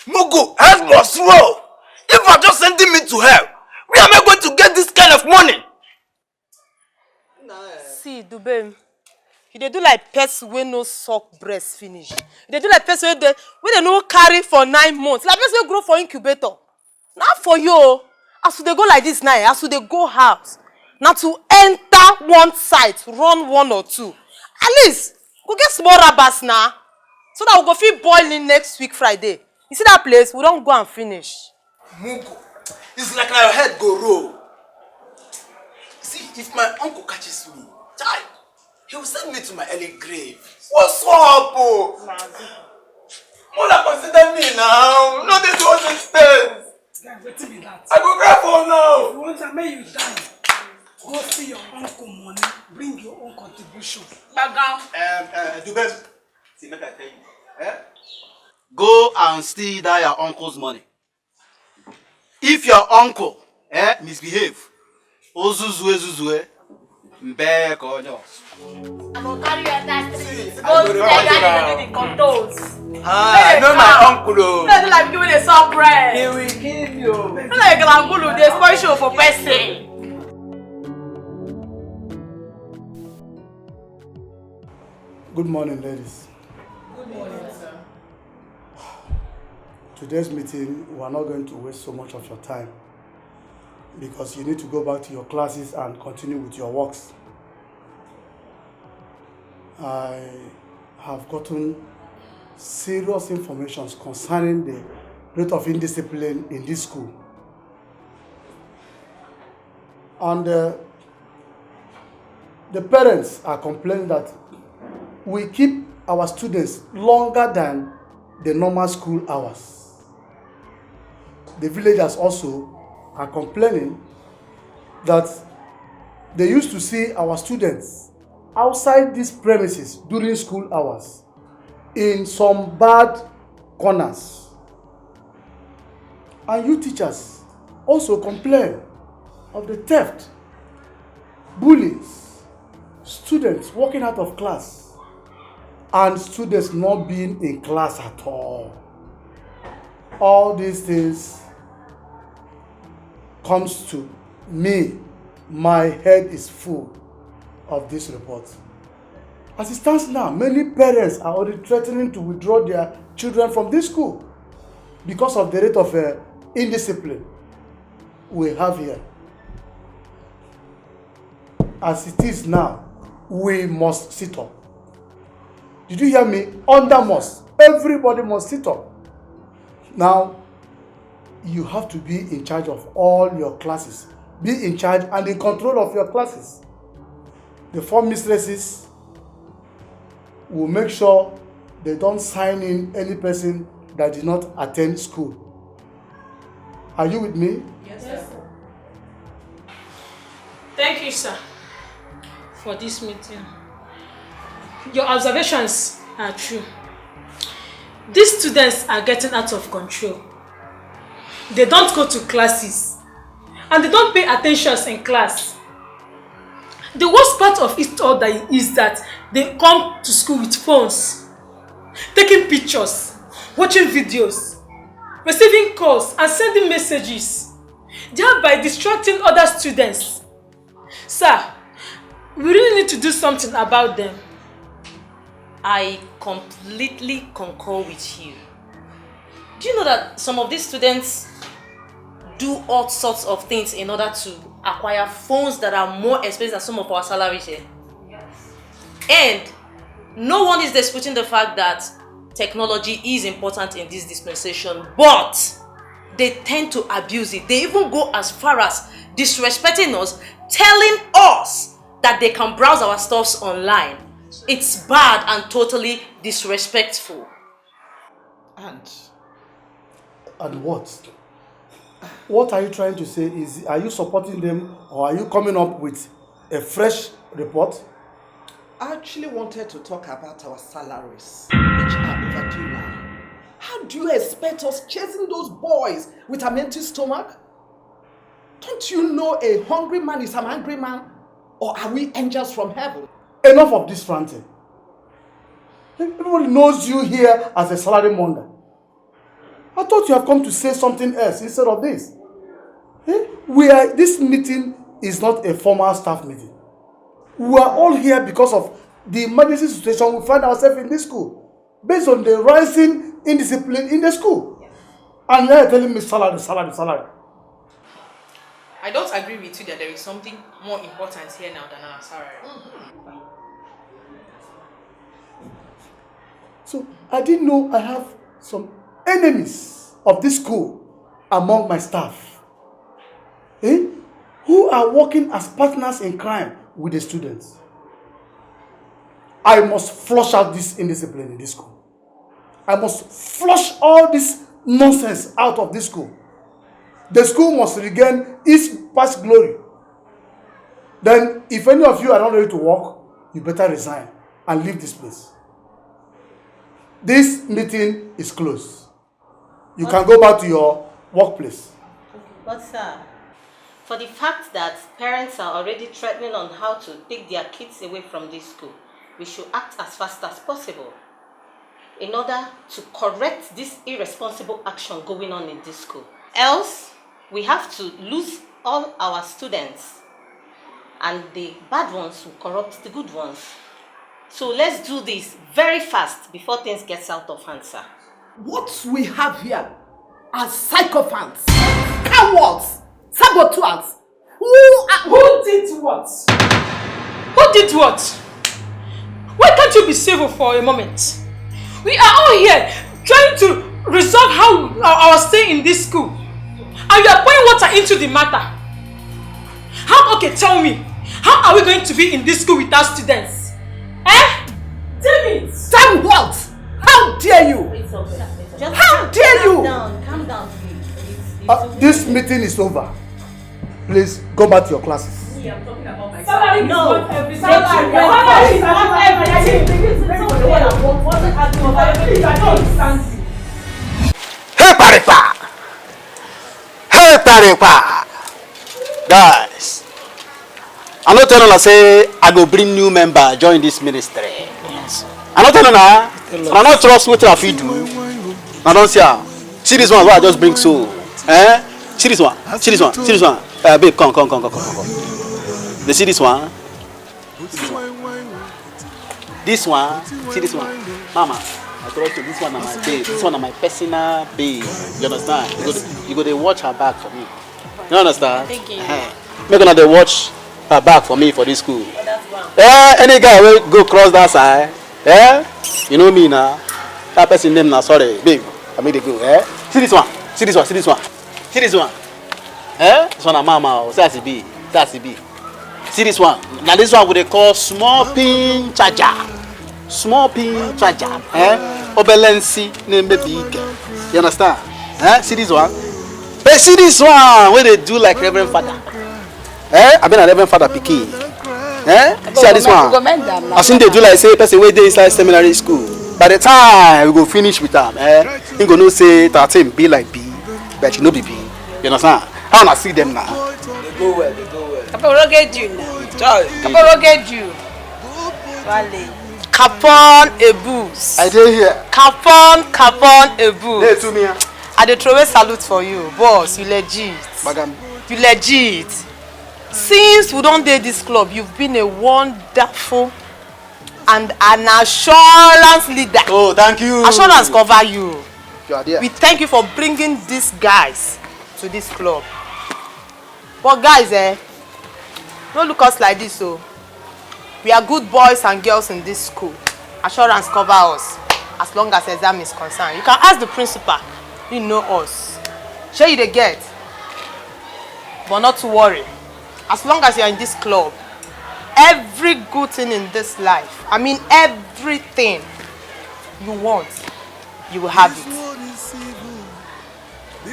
Mugo! Help us, Ro! If you are just sending me to hell, where am I going to get this kind of money? See, Dubem, you dey do like person wey no suck breast finish. You dey do like person wey dey wey dey no carry for nine months. Like person wey grow for incubator. Na for you o. As we dey go like this now, eh, as we dey go house, na to enter one site, run one or two. At least, go get small rabas na. So that we go fit boil in next week Friday. You see that place? We don go and finish. Mugu, it's like na your head go roll. See, if my uncle catches me, chai, he will send me to my early grave. What's up, oh? Mother, consider me now. No dey do all these things. Guy, wetin be that? I go cry for now. If you want am, make you die. Go see your uncle money, bring your own contribution. Gbagam. Um, uh, Dubem, see, make I tell you. Eh? Go and steal that your uncle's money. If your uncle eh, misbehave, ozuzue zuzue, mbe ka onye ọzọ. I go carry you enter street. Go tell you how to do the contours. Ah, I know my uncle o. No do like you wey dey sell bread. He will kill you. No like Galangulu dey spoil show for person. Good morning, ladies. Good morning, sir. Today's meeting, we are not going to waste so much of your time because you need to go back to your classes and continue with your works. I have gotten serious information concerning the rate of indiscipline in this school. And uh, the parents are complaining that we keep our students longer than the normal school hours. The villagers also are complaining that they used to see our students outside these premises during school hours in some bad corners. And you teachers also complain of the theft, bullies, students walking out of class, and students not being in class at all. All these things comes to me, my head is full of this report. As it stands now, many parents are already threatening to withdraw their children from this school because of the rate of uh, indiscipline we have here. As it is now, we must sit up. Did you hear me? Under must. Everybody must sit up. Now, you have to be in charge of all your classes. Be in charge and in control of your classes. The four mistresses will make sure they don't sign in any person that did not attend school. Are you with me? Yes, sir. Thank you, sir, for this meeting. Your observations are true. These students are getting out of control. They don't go to classes and they don't pay attention in class. The worst part of it all that is that they come to school with phones, taking pictures, watching videos, receiving calls and sending messages, thereby distracting other students. Sir, we really need to do something about them. I completely concur with you. Do you know that some of these students do all sorts of things in order to acquire phones that are more expensive than some of our salaries here? Yes. And no one is disputing the fact that technology is important in this dispensation, but they tend to abuse it. They even go as far as disrespecting us, telling us that they can browse our stuffs online. It's bad and totally disrespectful. And and what? What are you trying to say? Is are you supporting them, or are you coming up with a fresh report? I actually wanted to talk about our salaries, which are overdue now. How do you expect us chasing those boys with an empty stomach? Don't you know a hungry man is an angry man? Or are we angels from heaven? Enough of this ranting. Everybody knows you here as a salary monger. I thought you have come to say something else instead of this. Eh? We are, this meeting is not a formal staff meeting. We are all here because of the emergency situation we find ourselves in this school, based on the rising indiscipline in the school. And you are telling me salary, salary, salary. I don't agree with you that there is something more important here now than our salary. So I didn't know I have some enemies of this school among my staff, eh, who are working as partners in crime with the students. I must flush out this indiscipline in this school. I must flush all this nonsense out of this school. The school must regain its past glory. Then, if any of you are not ready to work, you better resign and leave this place. This meeting is closed. You can go back to your workplace. But, sir, for the fact that parents are already threatening on how to take their kids away from this school, we should act as fast as possible in order to correct this irresponsible action going on in this school. Else, we have to lose all our students, and the bad ones will corrupt the good ones. So let's do this very fast before things get out of hand, sir. What we have here are sycophants, cowards, saboteurs. Who are... Who did what? Who did what? Why can't you be civil for a moment? We are all here trying to resolve how our stay in this school, and you are pouring water into the matter. How, okay, tell me, how are we going to be in this school without students? Eh? Damn it! Damn what? How dare you? It's okay. Just how dare calm you? Down, calm down, please. Uh, this meeting is over. Please go back to your classes. Salary is not everything. Salary is not everything. Please, I don't understand you. Hey, Paripa! Hey, Paripa! Guys, I no tell una say I go bring new member join this ministry. I no tell una, una no trust wetin I fit do. I don see am. See this one wey I just bring so. Eh? See this one. See this one. See this one. Uh, babe, come, come, come, come, come, come. You see this one? This one. See this one. Mama, I trust you. This one na my babe. This one na my personal babe. You understand? You go, you go dey watch her back for me. You understand? Thank you. Make una dey watch her back for me for this school. Eh, any guy wey go cross that side, eh? You know me now. That person name na, sorry, babe. I mean dey go, eh? See this one. See this one. See this one. See this one. Eh? This one na mama o. See as e be. See as e be. See this one. Na this one we dey call small pin charger. Small pin charger. Eh? Obelensi na-emebi ike. You understand? Eh? See this one. Hey, see this one wey dey do like Reverend Father. Eh? I mean, Reverend Father pikin. Eh? See how this one. As him dey do like say person wey dey inside seminary school. By the time we go finish with am, eh? Him go know say thirteen be like B, but e no be B. You understand? How una see them now? They go well, they go well. Kaporoge Jew now. Chai. Kaporoge Jew. Wale. Capon Ebus. I dey here. Capon, Capon Ebus. Hey, to me. I dey throw a salute for you, boss. You legit. Bagam. You legit. Since we don dey this club, you've been a wonderful and an assurance leader. Oh, thank you. Assurance cover you. You are there. We thank you for bringing these guys to this club. But guys, eh, don't look us like this, oh. We are good boys and girls in this school. Assurance cover us as long as exam is concerned. You can ask the principal. You know us. Shey you dey get? But not to worry. As long as you are in this club, every good thing in this life, I mean everything you want, you will have it.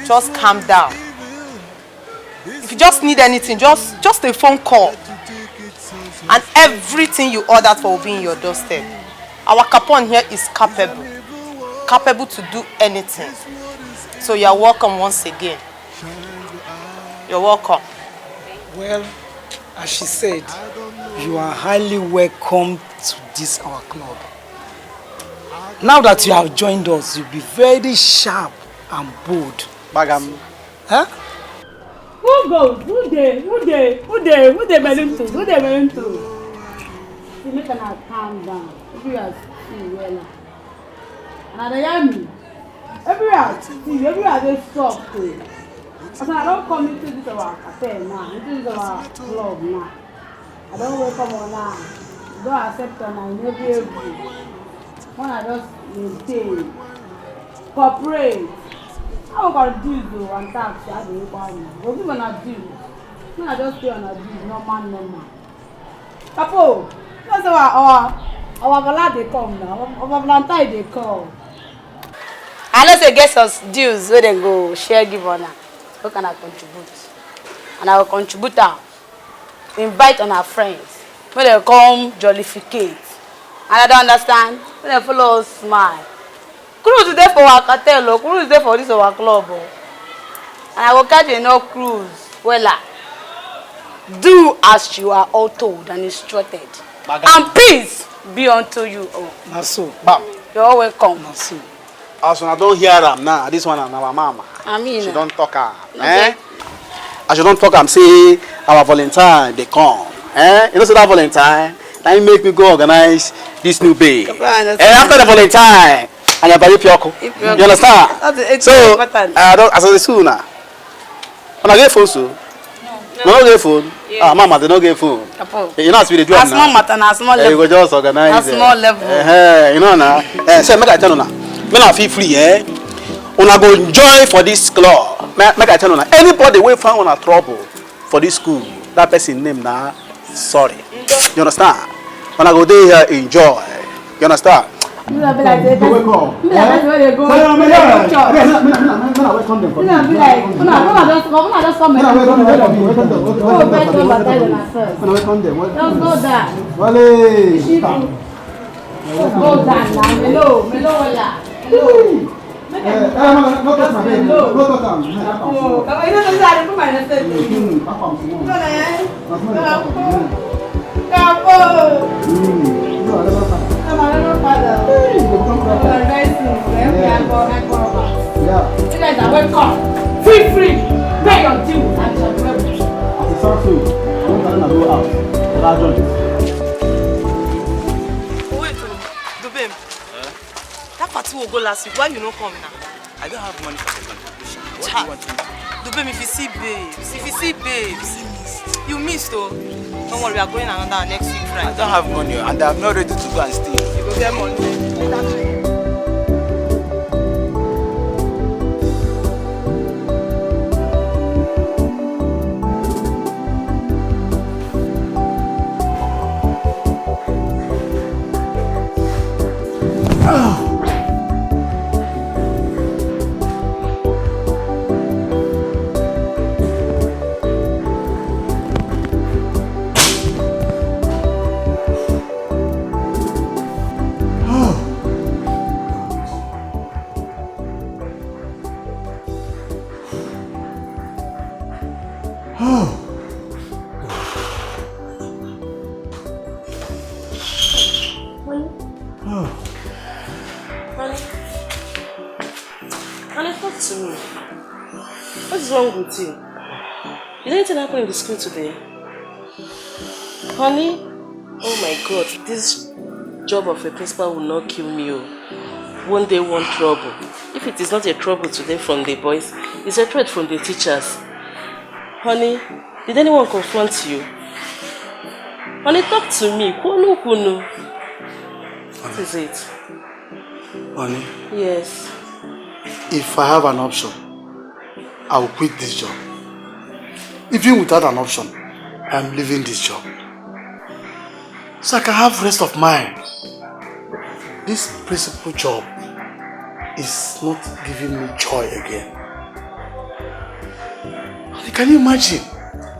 Just calm down. If you just need anything, just, just a phone call. And everything you ordered for will be in your doorstep. Our Capon here is capable. Capable to do anything. So you are welcome once again. You're welcome. Well, as she said, you are highly welcome to this our club. Now that you have joined us, you'll be very sharp and bold. Bagam. Huh? Who go? Who dey? Who dey? Who dey? Who dey Melinto? Who dey Melinto? See, make una calm down. Everywhere see well. And I dey hear me. Everywhere see, everywhere dey soft o. As I don come into this our cafe now, into this our club now. I don welcome una. I don accept una in every every. Una just maintain, cooperate. I go confuse o and tax, I dey equal una. Go give una due. Una just pay una due, normal, normal. Kapo, you know say our, our, our Bala dey come now. Our, our Valentine dey come. I know say get some deals wey dem go share give una. Make una contribute. And I go contribute am. Invite una friends. Make dem come jollificate. And I don understand. Make dem follow us smile. Cruise dey for our cartel o. Cruise dey for this our club o. And I go catch enough cruise. Wella. Do as you are all told and instructed. Bagam. And peace be unto you all. Na so. Bam. You're all welcome. Na so. As una don hear am now, this one na our mama. I mean, she don talk am. Okay. Eh? As she don talk am, say our Valentine dey come. Eh? You know say that Valentine, na him make me go organize this new babe. Papa, I understand. Eh, after the Valentine, and your body pioko. Pioko. You understand? That's the, it's so important. I don, as I dey see una, una get phone so? No. No get phone? Yeah. Ah, mama, they no get phone. Apo. Eh, you know as we dey do am now. Na small matter, na small level. Eh, you go just organize. Na small level. Eh, eh, you know na. Eh, so make I tell una. Make una feel free, eh? Una go enjoy for this club. Make, make I tell una. Anybody wey find una trouble for this school, that person name na sorry. You understand? Una go dey here enjoy. You understand? Una be like, you wake up. Be like, eh? Where they go? Sorry, I'm here. Church. Una be like, una, una just come, una just come. Una welcome them. Una welcome them. Una welcome them. Just go down. Wale. Go down now. Melo, melo, wala. Melo. Eh, eh, no, no, no touch my head. No touch am. Oh, Baba, you know say I dey put my respect for you. Mm-hmm. Back am small. No, no, eh? Na small. Kapo. Kapo. Mm. No, I never find. No, I never find out. Hey, you go come back. Oh, very soon. Yeah. Yeah. You guys are welcome. Feel free. Make Your deal and it shall be well with you. As a sound so, I want to know out. That joint. Wait, oh, Dubem. That party we go last week. Why you no come now? I don't have money for the contribution. What do you want me to do? Dubem, if you see babes, if you see babes, you missed, oh. Don't worry, we are going another next week Friday. I don't have money, oh, and I'm not ready to go and stay. You go get money. Honey, talk to me. What is wrong with you? Did anything happen in the school today? Honey, oh my God, this job of a principal will not kill me. Oh. One day, one trouble. If it is not a trouble today from the boys, it's a threat from the teachers. Honey, did anyone confront you? Honey, talk to me. Kunu, kunu. What is it? Honey, yes. If I have an option, I will quit this job. Even without an option, I am leaving this job. So I can have rest of mind. This principal job is not giving me joy again. Can you imagine?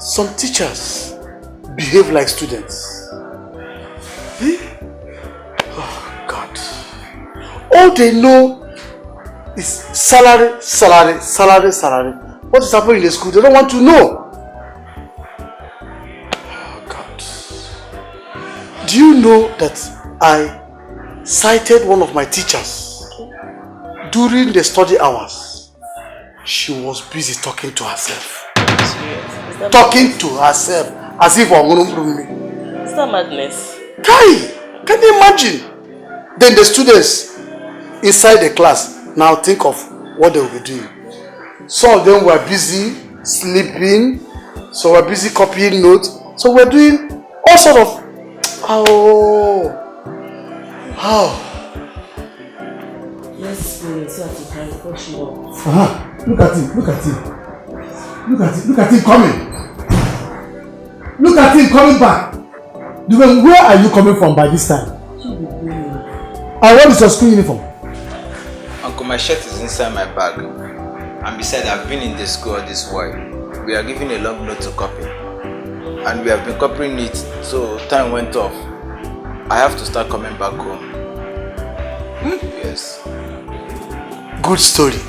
Some teachers behave like students. Eh? Oh, God. All they know is salary, salary, salary, salary. What is happening in the school? They don't want to know. Oh, God. Do you know that I cited one of my teachers during the study hours? She was busy talking to herself. Serious? Is that madness? Talking to herself as if I wouldn't bring me. Is that madness? Kai, can you imagine? Then the students inside the class now think of what they will be doing. Some of them were busy sleeping, some were busy copying notes, some were doing all sort of, oh, how? Let's go in so that you can refresh you up. Ah, look at him, look at him. Look at him, look at him coming. Look at him coming back. Dubem, where are you coming from by this time? Who be bring you? And what is your school uniform? Uncle, my shirt is inside my bag. And besides, I've been in the school all this while. We are given a long note to copy. And we have been copying it, so time went off. I have to start coming back home. Hmm? Yes. Good story.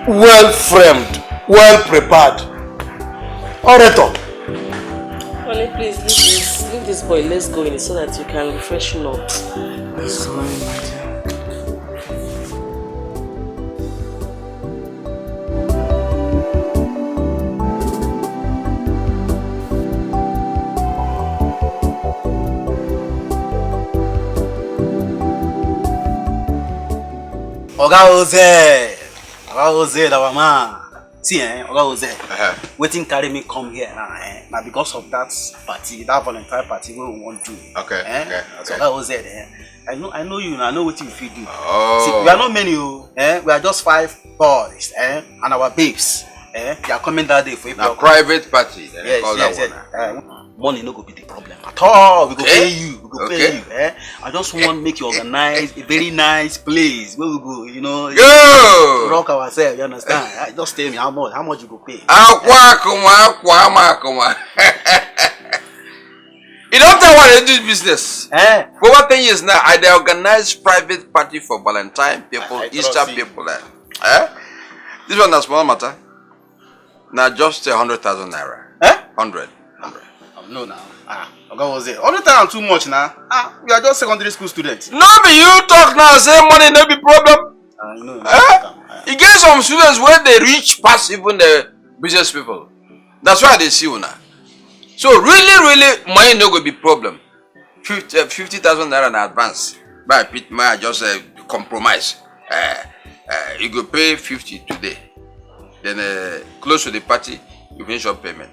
Well framed, well prepared. Orator. Honey, please leave this, leave this boy. Let's go in so that you can refresh him up. Let's go in, my dear. Oga Oze, Oga Oze, our man. See, eh, Oga Oze, uh-huh, wetin carry me come here now, eh, na because of that party, that Valentine party wey we wan do. Okay, eh? Okay, okay. So Oga Oze, eh, I know, I know you, I know wetin you fit do. Oh. See, we are not many, oh, eh, we are just five boys, eh, and our babes, eh, they are coming that day for a private party. Yes, yes, yes. Uh, money no go be the problem at all. We go pay you. We go pay you. Eh? I just want make you organize a very nice place where we go, you know, rock ourselves. You understand? Eh, just tell me how much, how much you go pay. Akwa akuma, akwa ama akuma. You don't tell what I do business. Eh? For over ten years now, I dey organize private party for Valentine people, Easter people. Eh? This one na small matter. Na just a hundred thousand naira. Eh? Hundred. Hundred. No, now. Ah, Oga Oze. Hundred thousand too much now. Ah, we are just secondary school students. No be you talk now, say money no be problem. Ah, no, no. Eh? E get some students wey dey rich pass even the Business people. That's why they see una. So really, really, money no go be problem. Fifty, uh, fifty thousand naira in advance. But I put my just uh, compromise. Uh, uh, you go pay fifty today. Then uh, close to the party, you finish up payment.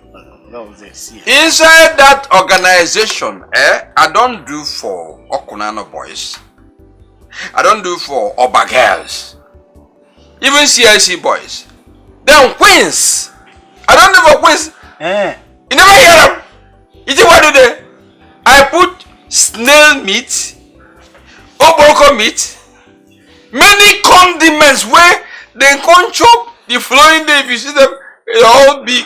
Inside that organization, eh, I don't do for Okunano boys. I don't do for Oba girls. Even C I C boys. Then Queens. I don't do for Queens. Eh. You never hear them. You think what do they? I put snail meat, obroko meat, many condiments where they can chop the following day if you see them, they all big.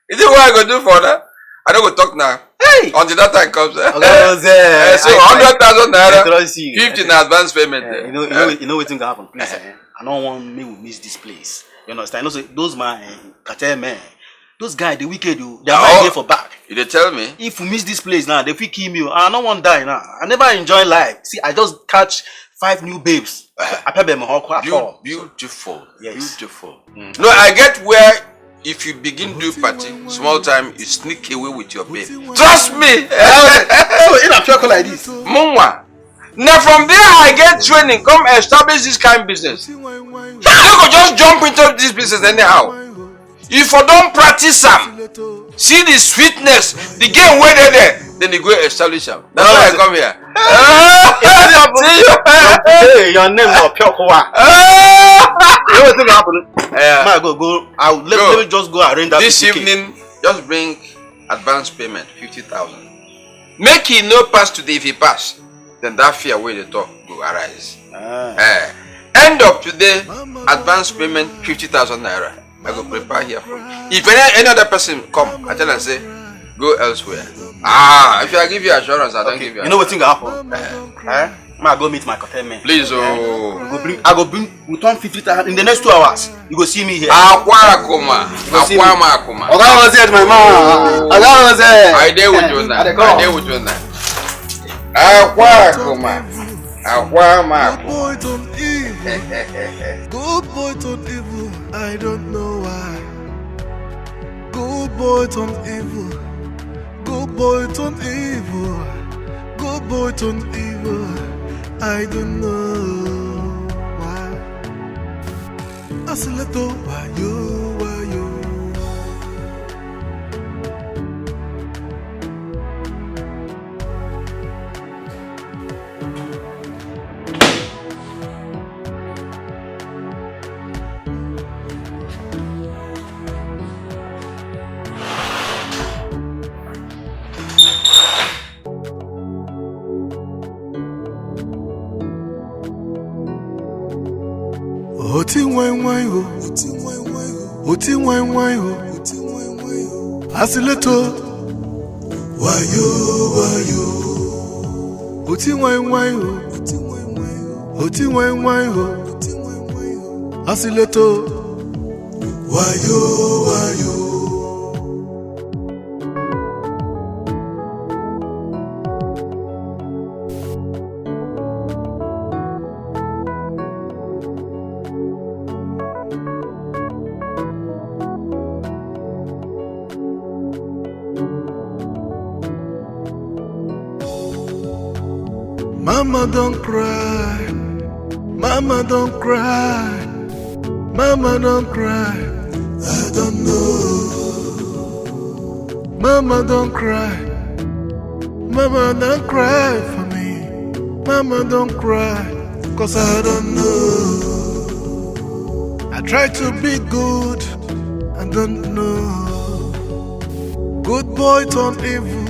You think what I go do for that? I don't go talk now. Hey! Until that time comes. Eh? Oga Rose, eh, so I- I- hundred thousand naira, I trust you. Fifty in advance payment. Eh, eh. You know, you know, Eh? You know wetin go happen, please. Eh? Eh? I don't want me we miss this place. You understand? You know, say those man, eh, cartel men, those guys, they wicked. You, they are Oh, right there for back. You dey tell me? If we miss this place now, they fit kill me. Oh. I don't want die now. I never enjoy life. See, I just catch five new babes. I pay them a hawk at Beau- all. Beautiful. Yes. Beautiful. Mm. No, I get where if you begin do party, small time, you sneak away with your babe. Trust me. So, in a pure like this. Munwa. Now from there, I get training, come establish this kind of business. You no go just jump into this business anyhow. If you don't practice am, see the sweetness, the game wey dey there, then you go establish am. That's why I come here. See you. Hey, your name na Pure Kowa. You know wetin go happen? Yeah. Ma, go, go. I will, let, Go. Let me just go arrange that This fifty K. Evening, just bring advance payment, fifty thousand. Make e no pass today. If e pass, then that fear wey dey talk go arise. Ah. Eh. End of today, advance payment, fifty thousand naira. I go prepare here for you. If any, any other person come, I tell am say, go elsewhere. Ah, if I give you assurance, I don't Okay, give you you know wetin go happen? Eh? Ma, go meet my cartel men. Please, oh. I go bring, I go bring, we turn fifty thousand in the next two hours. You go see me here. Akwa Akuma. You go see me. Akwa Akuma. Oga Rose, my man. Oga Rose. I dey with you now. I dey come. I dey with you now. Akwa Akuma. Akwa Akuma. Good boy turn evil. Good boy turn evil. I don't know why. Good boy turn evil. Good boy turn evil. Good boy turn evil. I don't know why. Asileto, wayo, wayo. Oti wine wine o. Oti wine wine o. Asileto. Wayo, wayo. Oti wine wine o. Oti wine wine o. Asileto. Wayo, wayo. Mama don't cry, mama don't cry, mama don't cry. I don't know. Mama don't cry, mama don't cry for me. Mama don't cry, cause I don't know. I try to be good, I don't know. Good boy turn evil.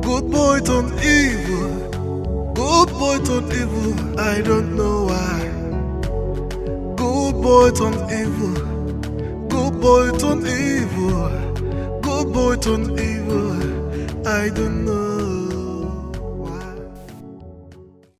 Good boy turn evil. Good boy turn evil. I don't know why. Good boy turn evil. Good boy turn evil. Good boy turn evil. I don't know.